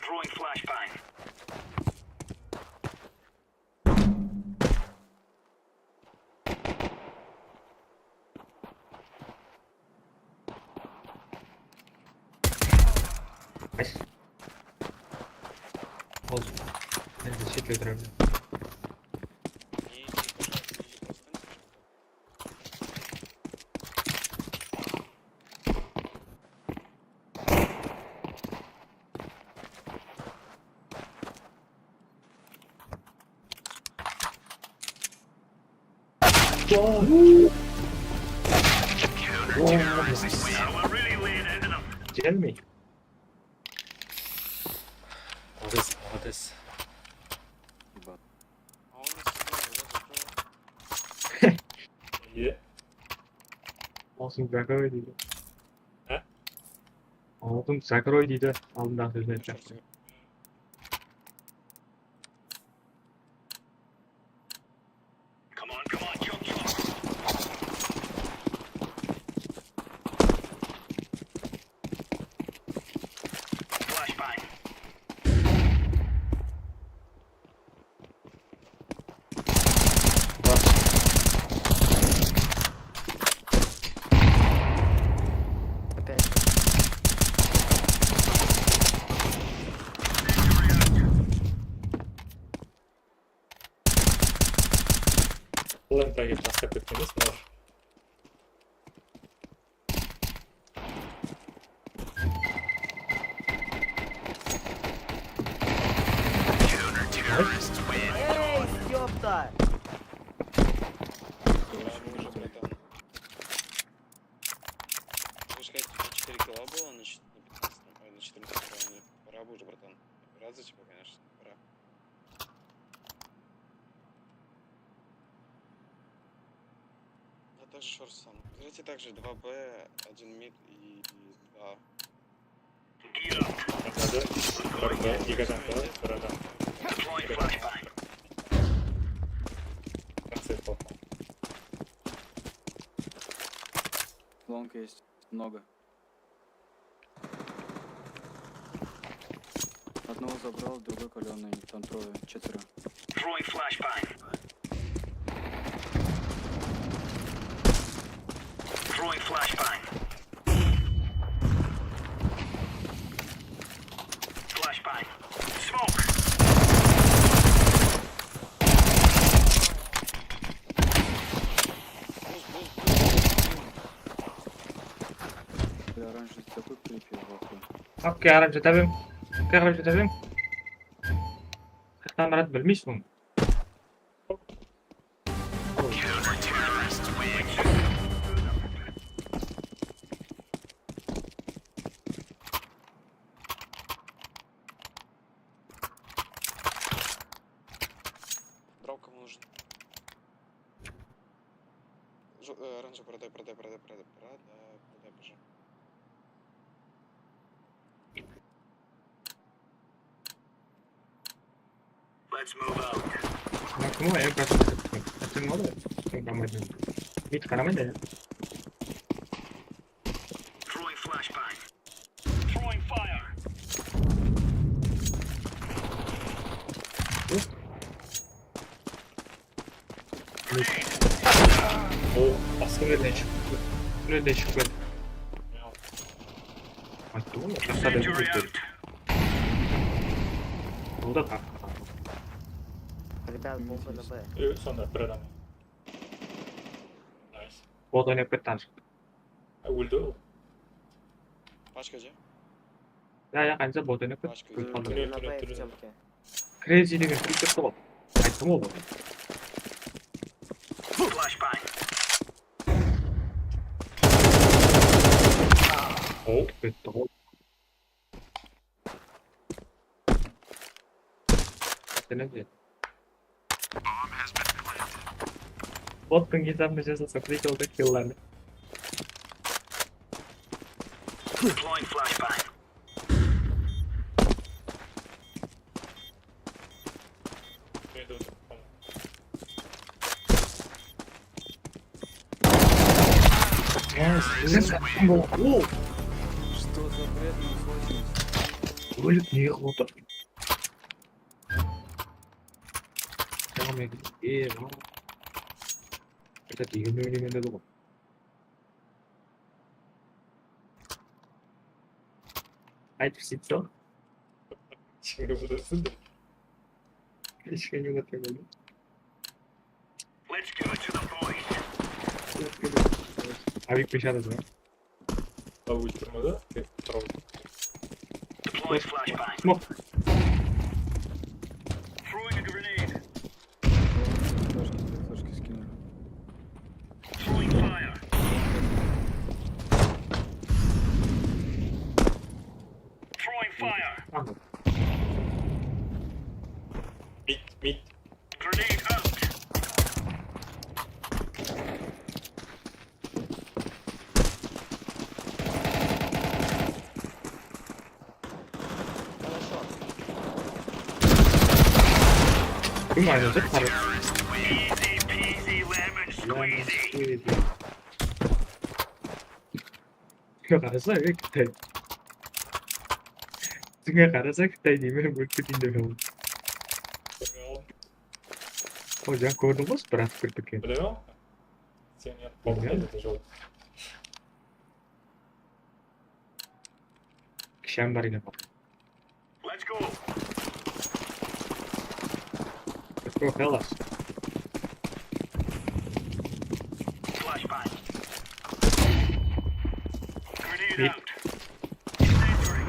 Throwing flashbang. Nice. Olsun. Men de shetle turayın. Tell me. Молодец, молодец. Ебать. Iya. Awzıń zakroy deydi. Há? Awzıń zakroy deydi. Aldındaǵı sózin aytpaqshı. Opять. Bul M P-ge taslap ketken emes, mınaw. Эй, ёпта! Вы же, братан. Вы же, сказать, четыре килла было на щит-, на пятнадцатом, ой, на четырнадцатом районе. Пора бы уже, братан. Рад за тебя, конечно. Пора. А также шорсан. Играйте также два Б, один мид и два. Atladı. Bir B, eki adam B, bir adam. Как сейф попал? Long есть. Много. Одного забрал, другой колёный, там трое, четверо. Throwing flashbang. Throwing flashbang. Flashbang. Smoke. Buz, buz, buz. Bля, раньше такой крипер, в ахуе. Okey, qarap jata beriń. Okey, qarap jata beriń. Qayaqtan baradı bilmeysiz bunı. Дробка нужен. Жо-, э, оранжевый, продай, продай, продай, продай, продай, продай, пожалуйста. Let's move out. Mına kim o? Em, kaçtı. Kaçtı mı o? Kim kamadı? Mid kamadı ya. Throwing flashbang. Throwing fire. Hop. O, basqa yerden shıqtı. Tünelden shıqtı. Ayttı ǵoy, shaqta da. Incendiary out. Bunda taq. Ребят, бомба на Б. Ö, sonda bir adam. Nice. Bot oynap ketti anshıq. Á, óldi ol. Pashka je? Ya, ya, qancha bot oynap ketti. Pashka. Ólip qaldı. Tünel, tünel, tünel. Crazy degen klip shıqtı ǵoy. Ayttım ǵoy bot. Flashbang. Ol ketti ǵoy. Sen ne diyorsun? Bottıń hesabına jasasa, приколda killlerdi. Deploying flashbang. Что за вредный злочинец? Ólip ne qılıp otır? Tamam, e, e, tamam. Qayta degen óylegende edi ǵoy. Aytıp seytse. Şimdi bulasın da. Eshkenge de tegildi. Let's give it to the boys. Abik peshada dur. Abi uçurmadı. Deploy flashbang. Smoke. Throwing a grenade. Flashki, flashki skiner. Tamam. Mid, mid. Kim ayrılacak? Lemon squeezy. Qarasa, e, Qıtay. Sizge qarasa, Qıtay deymen, ólip keteyin dep. O, jańa kórdim ǵoy, bir atıp kirip ketken. Bilemiz. Sen ya, bilmem. Kisham bar eken. Let's go. Let's go, fellas. Flashbang. Grenade out. Incendiary.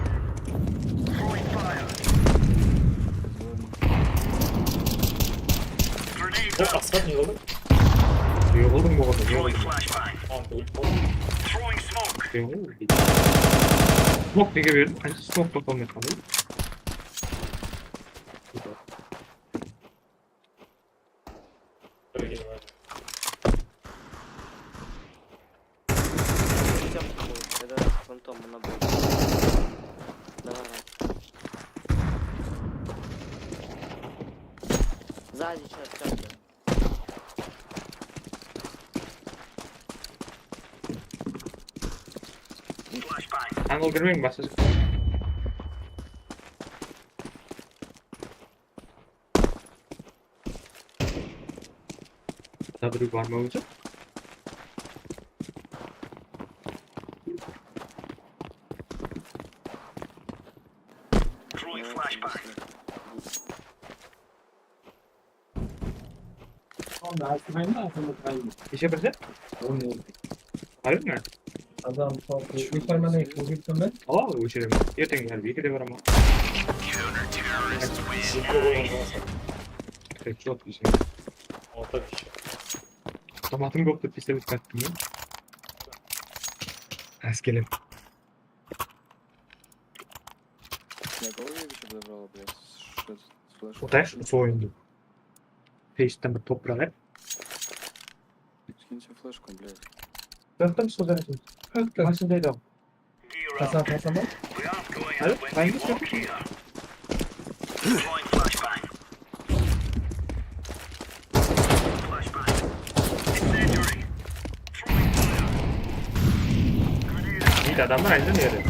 Throwing fire. Grenade out. Asqar, ne qıldıń? Ne qıldıń buǵan? Ne qıldıń? Throwing flashbang. Tamam, ólip qaldım. Throwing smoke. Ne qıldıń? Smok nege berdim? Qansa smok tapa almay qaldım? Хотя бы такой, это фантом, она будет. Давай, давай. Сзади щас, щас, щас. Angle kirmeń, basqa. W bar ma ózi? Throwing flashbang. Neshe bir zat? Ayırma. Adam, uy permanent bul kettim ben. Awa, óshiremen. Erteń házir ekide baraman. Headshot desem. Avtomatım kóp dep pistolet qattım ya. Askelim. Я голову вообще подобрал, блядь. Что за флешка? Отайықшы, usı oyındı. Peyshten bir topıraq edi. Скинь себе флешку, блядь. Yoqtım, sol zaratın. Yoqtım. Masındaydı. Qasam, qasam ba? Alo, qayıngı sókip. Neydi adamlar aynı neydi?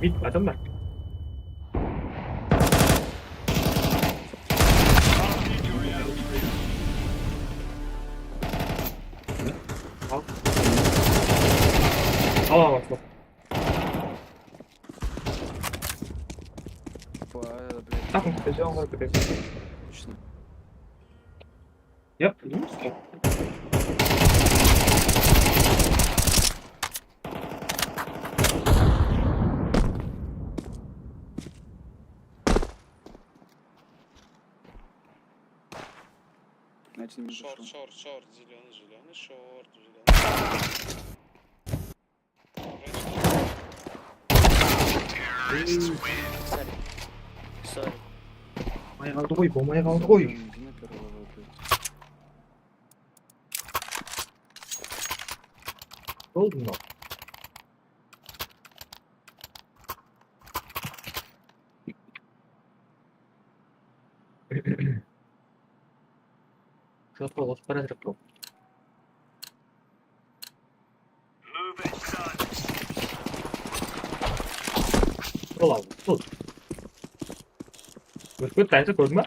Bit adamlar. Al. Al, al, al. Takım kutacağım var bir de. Точно. Yap, biliyor musun? Short, short, short, зелёный, зелёный, short, зелёный. Sorry. Sorry. Bolmay qaldı ǵoy, bolmay qaldı ǵoy. Boldı mınaw. Shortqa ozıp baratırıq bul. Ol al, ol. Ótip ket, qaysı kórdiń ba?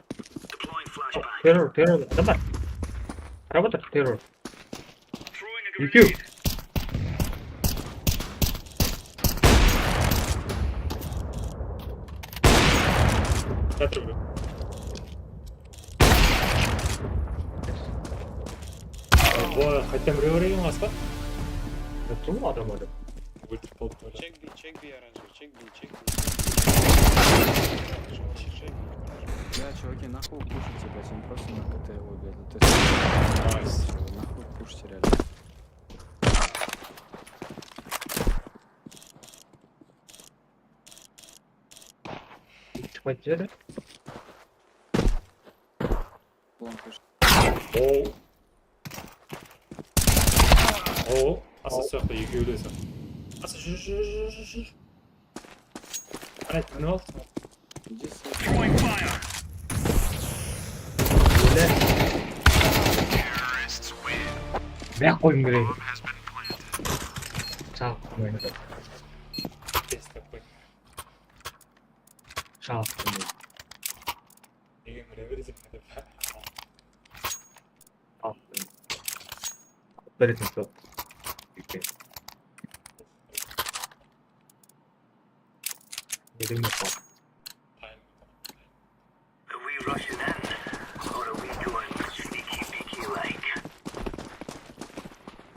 Terror, terror, adam bar. Qarap otır, terror. Ekew. Jatır bro. Oy, qayttan birew bar eken ǵoy, asqa. Jatır ǵoy adam, adam. Óltip qalıptı. Check B, check B, orange. Check B, check B. Short, check B. Бля, чуваки, нахуй пушите, блядь, они просто на КТ, ой, блядь, на ТС. Найс. Нахуй пушите, реально. Qoyıp jiberde. Bulan kósh. Oo. Oo. Asa soyaqta ekewlesi. Asa júr júr júr júr júr. Qáne, minip al. Иди с- Óldi. Buyaq qoyım kerek. Shalıp qoydı. Testep qoy. Shalıp qoydı. Nege mine bereseń dep. Al. Beretin sol. Úyke. Beretin sol. Are we rushing in? Or are we going sneaky beaky like?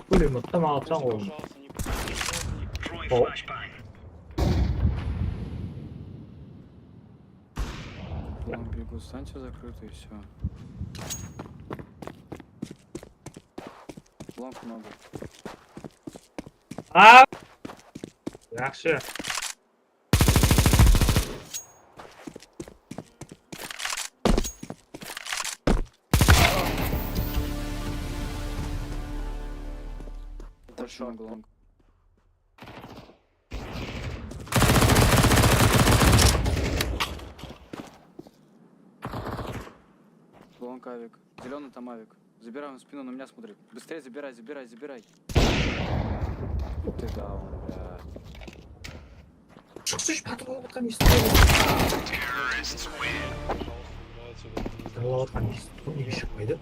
Pulemyottı alıpsań ǵoy. Throwing Oh. Flashbang. Bulan бегу станция закрыта и все. Ламп надо. A! Yaxshi. Точно long. Long авик. Зеленый там авик. Забирай, он в спину на меня смотрит. Быстрее забирай, забирай, забирай. Ты даун, бля. Shıqsınshı, patron alıp atqan esti. Patron alıp atqan esti. Nege shıqpaydı?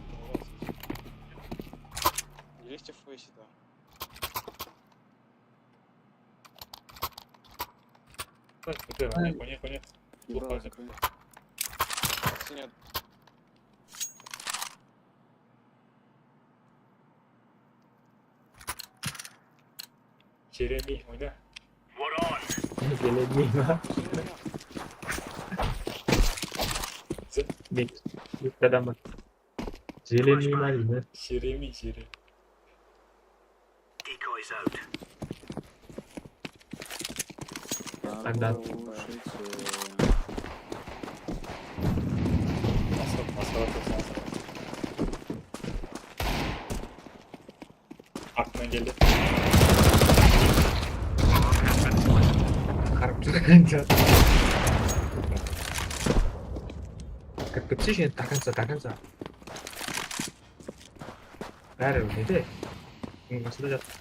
Есть флеши, да. Так, теперь, не, не, не. Ебало закрой. Нет. Jeremy, oyna. Jeremy ma? Bek, bek adam bar. Jeremy ma deydi? Jeremy, Jeremy. Decoys out. Anda. Asfalt, asfalt, asfalt. Artınan keldi. Qarap turǵanca. Kirip ketseshi endi, до конца, до конца. Bári nede? Bunıń qasında jatır.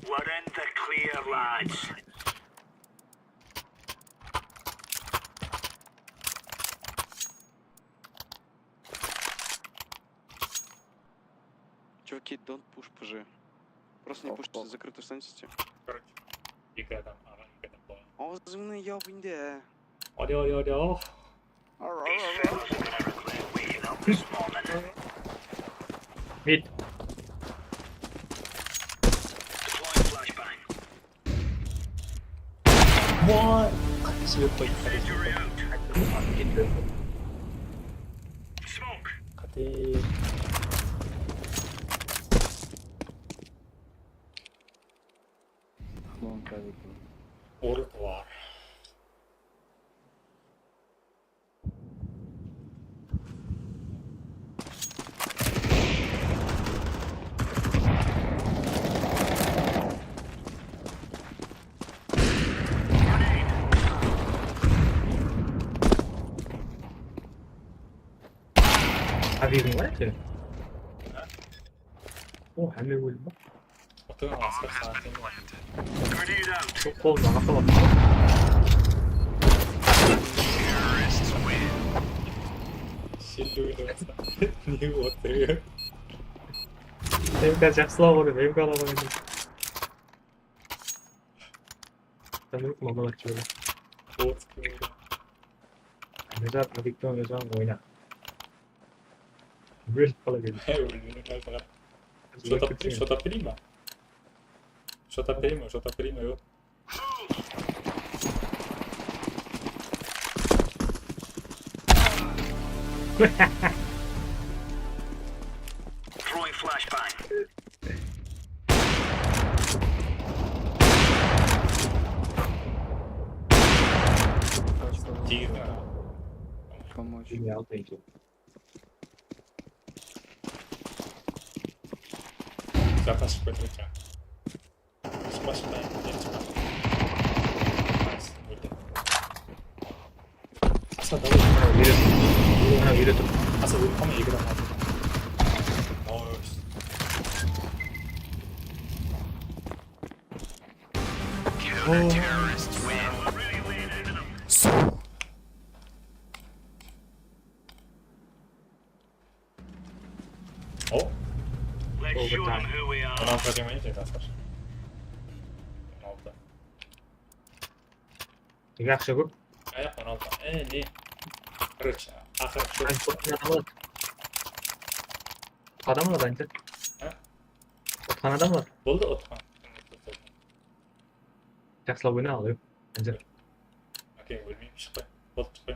We're in the clear, lads. Чуваки, don't push P G. Просто не пушите, закрытую станцию. Короче, eki adam, aǵa eki adam bolǵan. Awzıńnı yapayın da. Hadi, hadi, hadi, oh. Mid. Vay. Qáte sebep qoydı. Qáte. Long avik. Orıqlar. Hábibim ǵoy, sen. O, hámme óldi ma? Otur, asqar saatın. Sol qolımda aqıl. Şimdi oynamasam. Ne oturuyor? M K jaqsılaw kerek, M K alaman endi. Tanıdık mı bana şöyle? Oturuyor. Mezar, Adikton Mezar oyna. Ólip qala berdi. Ólip qala berdi. Shota, shota prima. Shota prima, shota prima yoq. Throwing flashbang. Тигізбе. Помочь. Genial, thank you. Запас шықпайды ма? Шықпас па? Нет, шықпас. Найс, өлді. Аса, давай. Mına, uyre tur. Mına, uyre tur. Asa, ólip qalma, eki adam atır. Nice. O? Overtime. On altı jigirma yedi, Askar. On altı. Jaqsı kóp. Ayaq on altı. E, ne? Короче, aqırı. Ay, otqan adam bar. Adam bar, Anter. Ha? Otqan adam bar. Boldı, otqan. Jaqsılap oyna, al, Anter. Okey, ólmeyim, shıqpay. Boldı, shıqpay.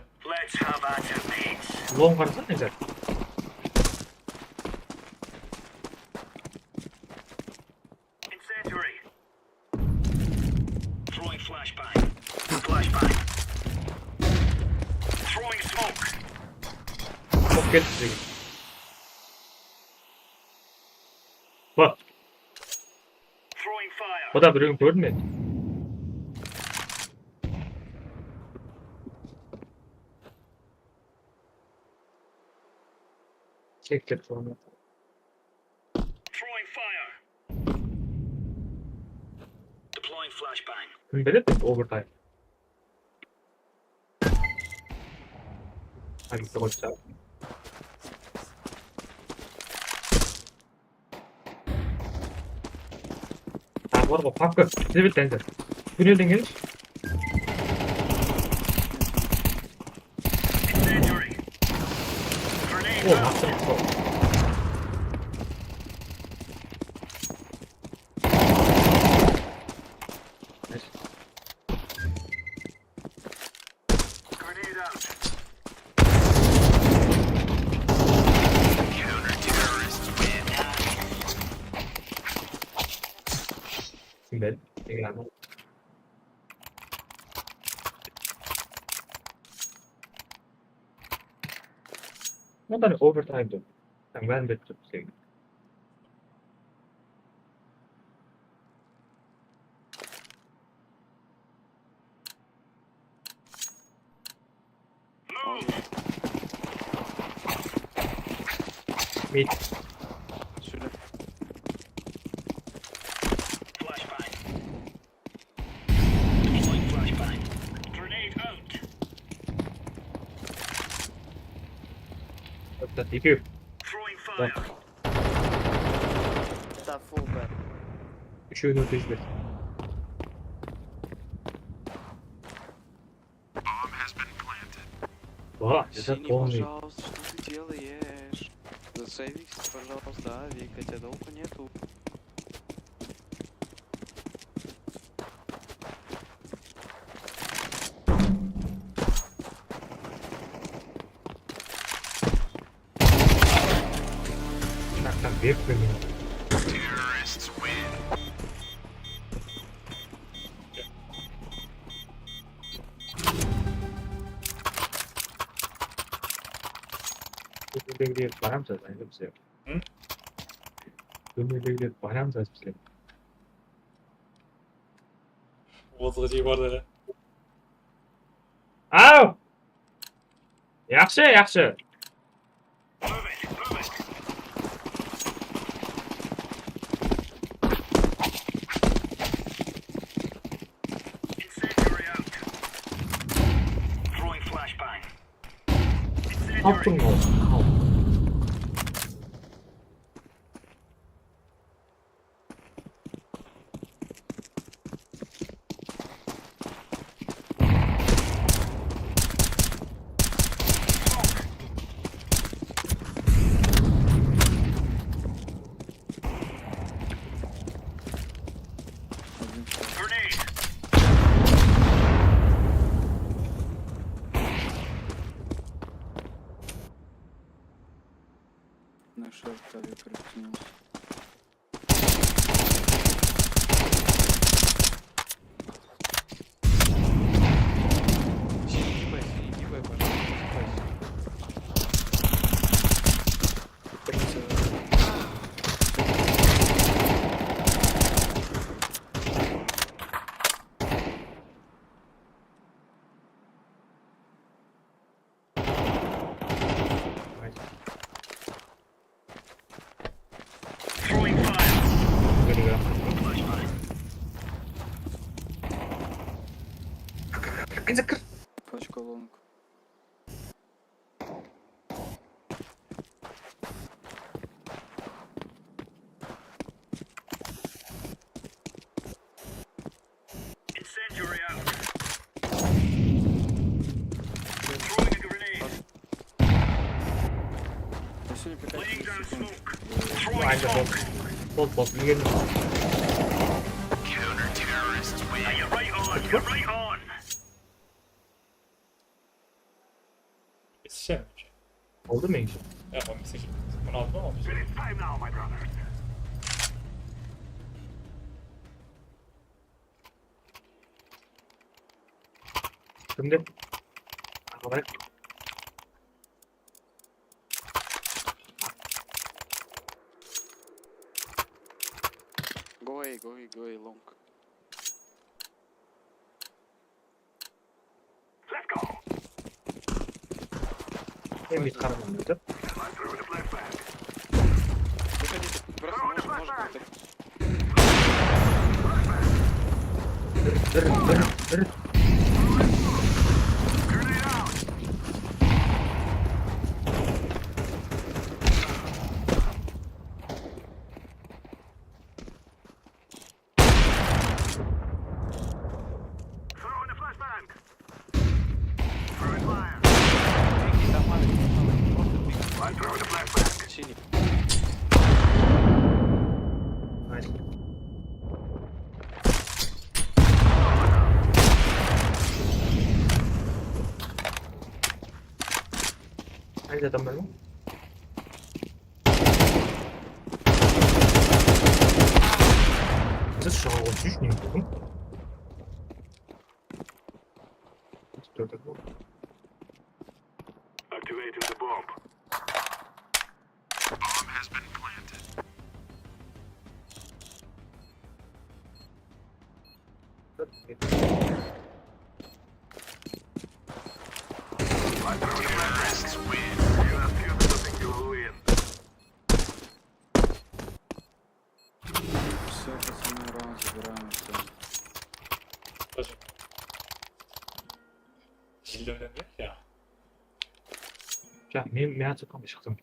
Long qarasa, Anter. Incendiary. Throwing flashbang. Flashbang. Throwing smoke. Smoke ketti bizge. Bak. Throwing fire. O da birewin kórdim men. Cheklep soǵan. Throwing fire. Deploying flashbang. Kim beredi endi overtime? Hadi, qoysa. Taq bar ǵoy, papka. Jebe endi. Túnelden kelish. O, maqtırıp sol. Sinbedi. Ekranda. Bundan overtime dur. Sen ben bir tut sen. Mid. Sure. Flashbang. Deploying flashbang. Grenade out. Bitta tekew. Throwing fire. Bitta full bar. Úshewin óltirip jiber. Bomb has been planted. О, это Синий, полный. Пожалуйста, что ты делаешь? Засейвись, пожалуйста, а, Вика, тебя долго нету. Mınaqtan berip bergen. Bómektegiler baramız házir bizler. Hı? Bómektegiler baramız házir bizler. Ozıǵı jey bardı. Aw! Yaqshı, yaqshı. Taptım ya. Enze kir. Точка long. Incendiary out. Throwing a grenade. Laying down smoke. Throwing smoke. Bol, bol, bilgenim. Counter-terrorists win. Now you're right on, you're right on. Yetişeceğim. Oldı mı enişte? Yok, on beş. Bunu aldım ama. It is time now, my brother. Kimde? Alayıq. Go away, go away, go away, long. Let's go. Endi qaraman dedi. Выходите, просто можешь, может, так. Bir, bir, bir, bir. Throwing a flashbang. Throwing fire. Там маленький, маленький, просто двигай. I'm throwing a flashbang. Синий. Nice. Qayda adam bar ma? Biz shıǵa otız úsh ne dedim? Activating the bomb. Bomb has been planted. Всё, пацаны, раунд забираем, всё. Тоже. Jilden berme, ya. Ya, men, men atırqan shıqtım.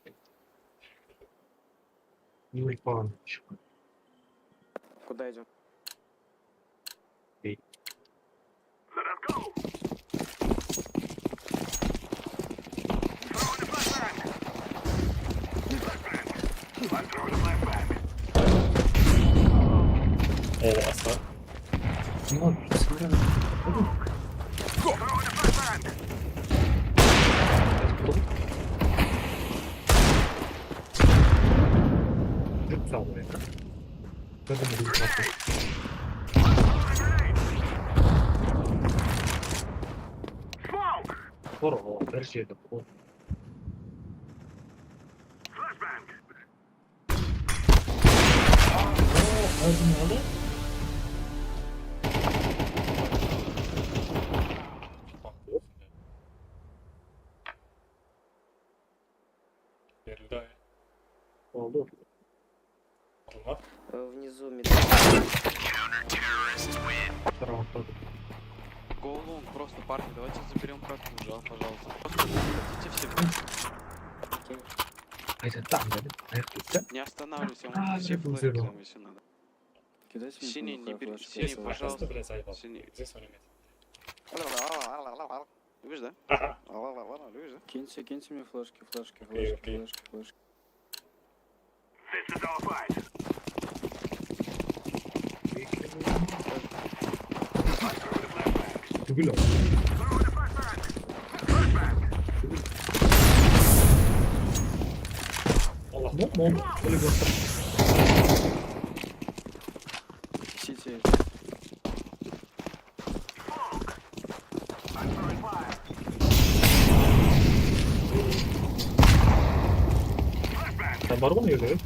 Yurip barǵan shıqtım. Куда идём? Ey. Let us go! Throwing the flashbang! Flashbang! I'm throwing the flashbang! Oo, aslan. Ulan, sen de. Throwing the flashbang! Júrip sal buraya. Qor, o, bir jerde qor. Berildi. Oldı. Olma. Э, внизу медаль. Go long, просто, парни, давайте заберём катку, жал, пожалуйста. Просто подходите все вместе. Okey. Qayda, tam dedi. Ayaq ketti. Не останавливайся, он все флешки там, если надо. Кидайся мне. Синий, не бери, синий, пожалуйста. Синий. Здесь он имеет. Любишь, да? Ладно, ладно, ладно, любишь, да? Киньте, киньте мне флешки, флешки, флешки, флешки, флешки. This is our fight. Tugul o. Throw the flashbang. Flashbang. Allah. Mom, mom. Öyle bir. City. Sen bar ǵoy, ne gerek?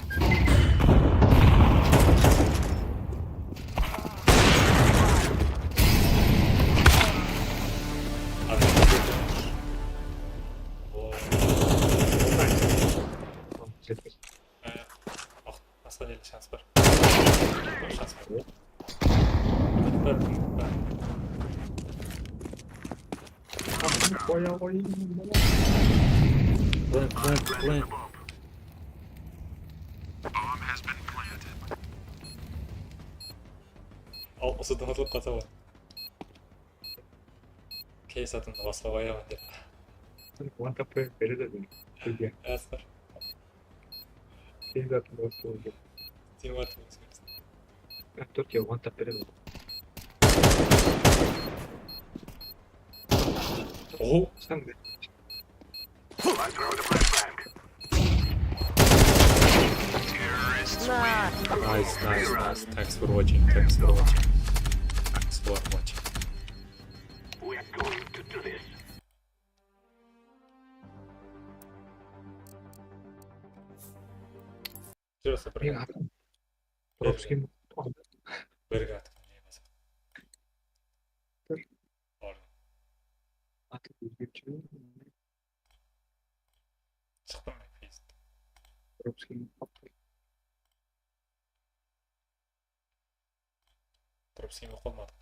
Basqa jerde shans bar. Shans bar. Umıt bar, umıt bar. Qoya qoyıń. Plant, plant, plant. Al, usıdan atılıp qalsa bar. Keyin satındı basqa qoyaman dep. One tap beredi bizge. Asqar. Keyin satındı basqa qoyaman. Team artı ózgersin. Turkiya one tap beredi. Oh, Sen de. Nice, nice, nice. Thanks for watching. Thanks for watching. Thanks for watching. We're going to do this. Jurası bir Meniń atım Robskim. Birge atqan jey basa. Bir. Ordı. Atı ózgertip jiberemen. Shıqtım men fist. Robskim. Turıp sıyma qolmadı.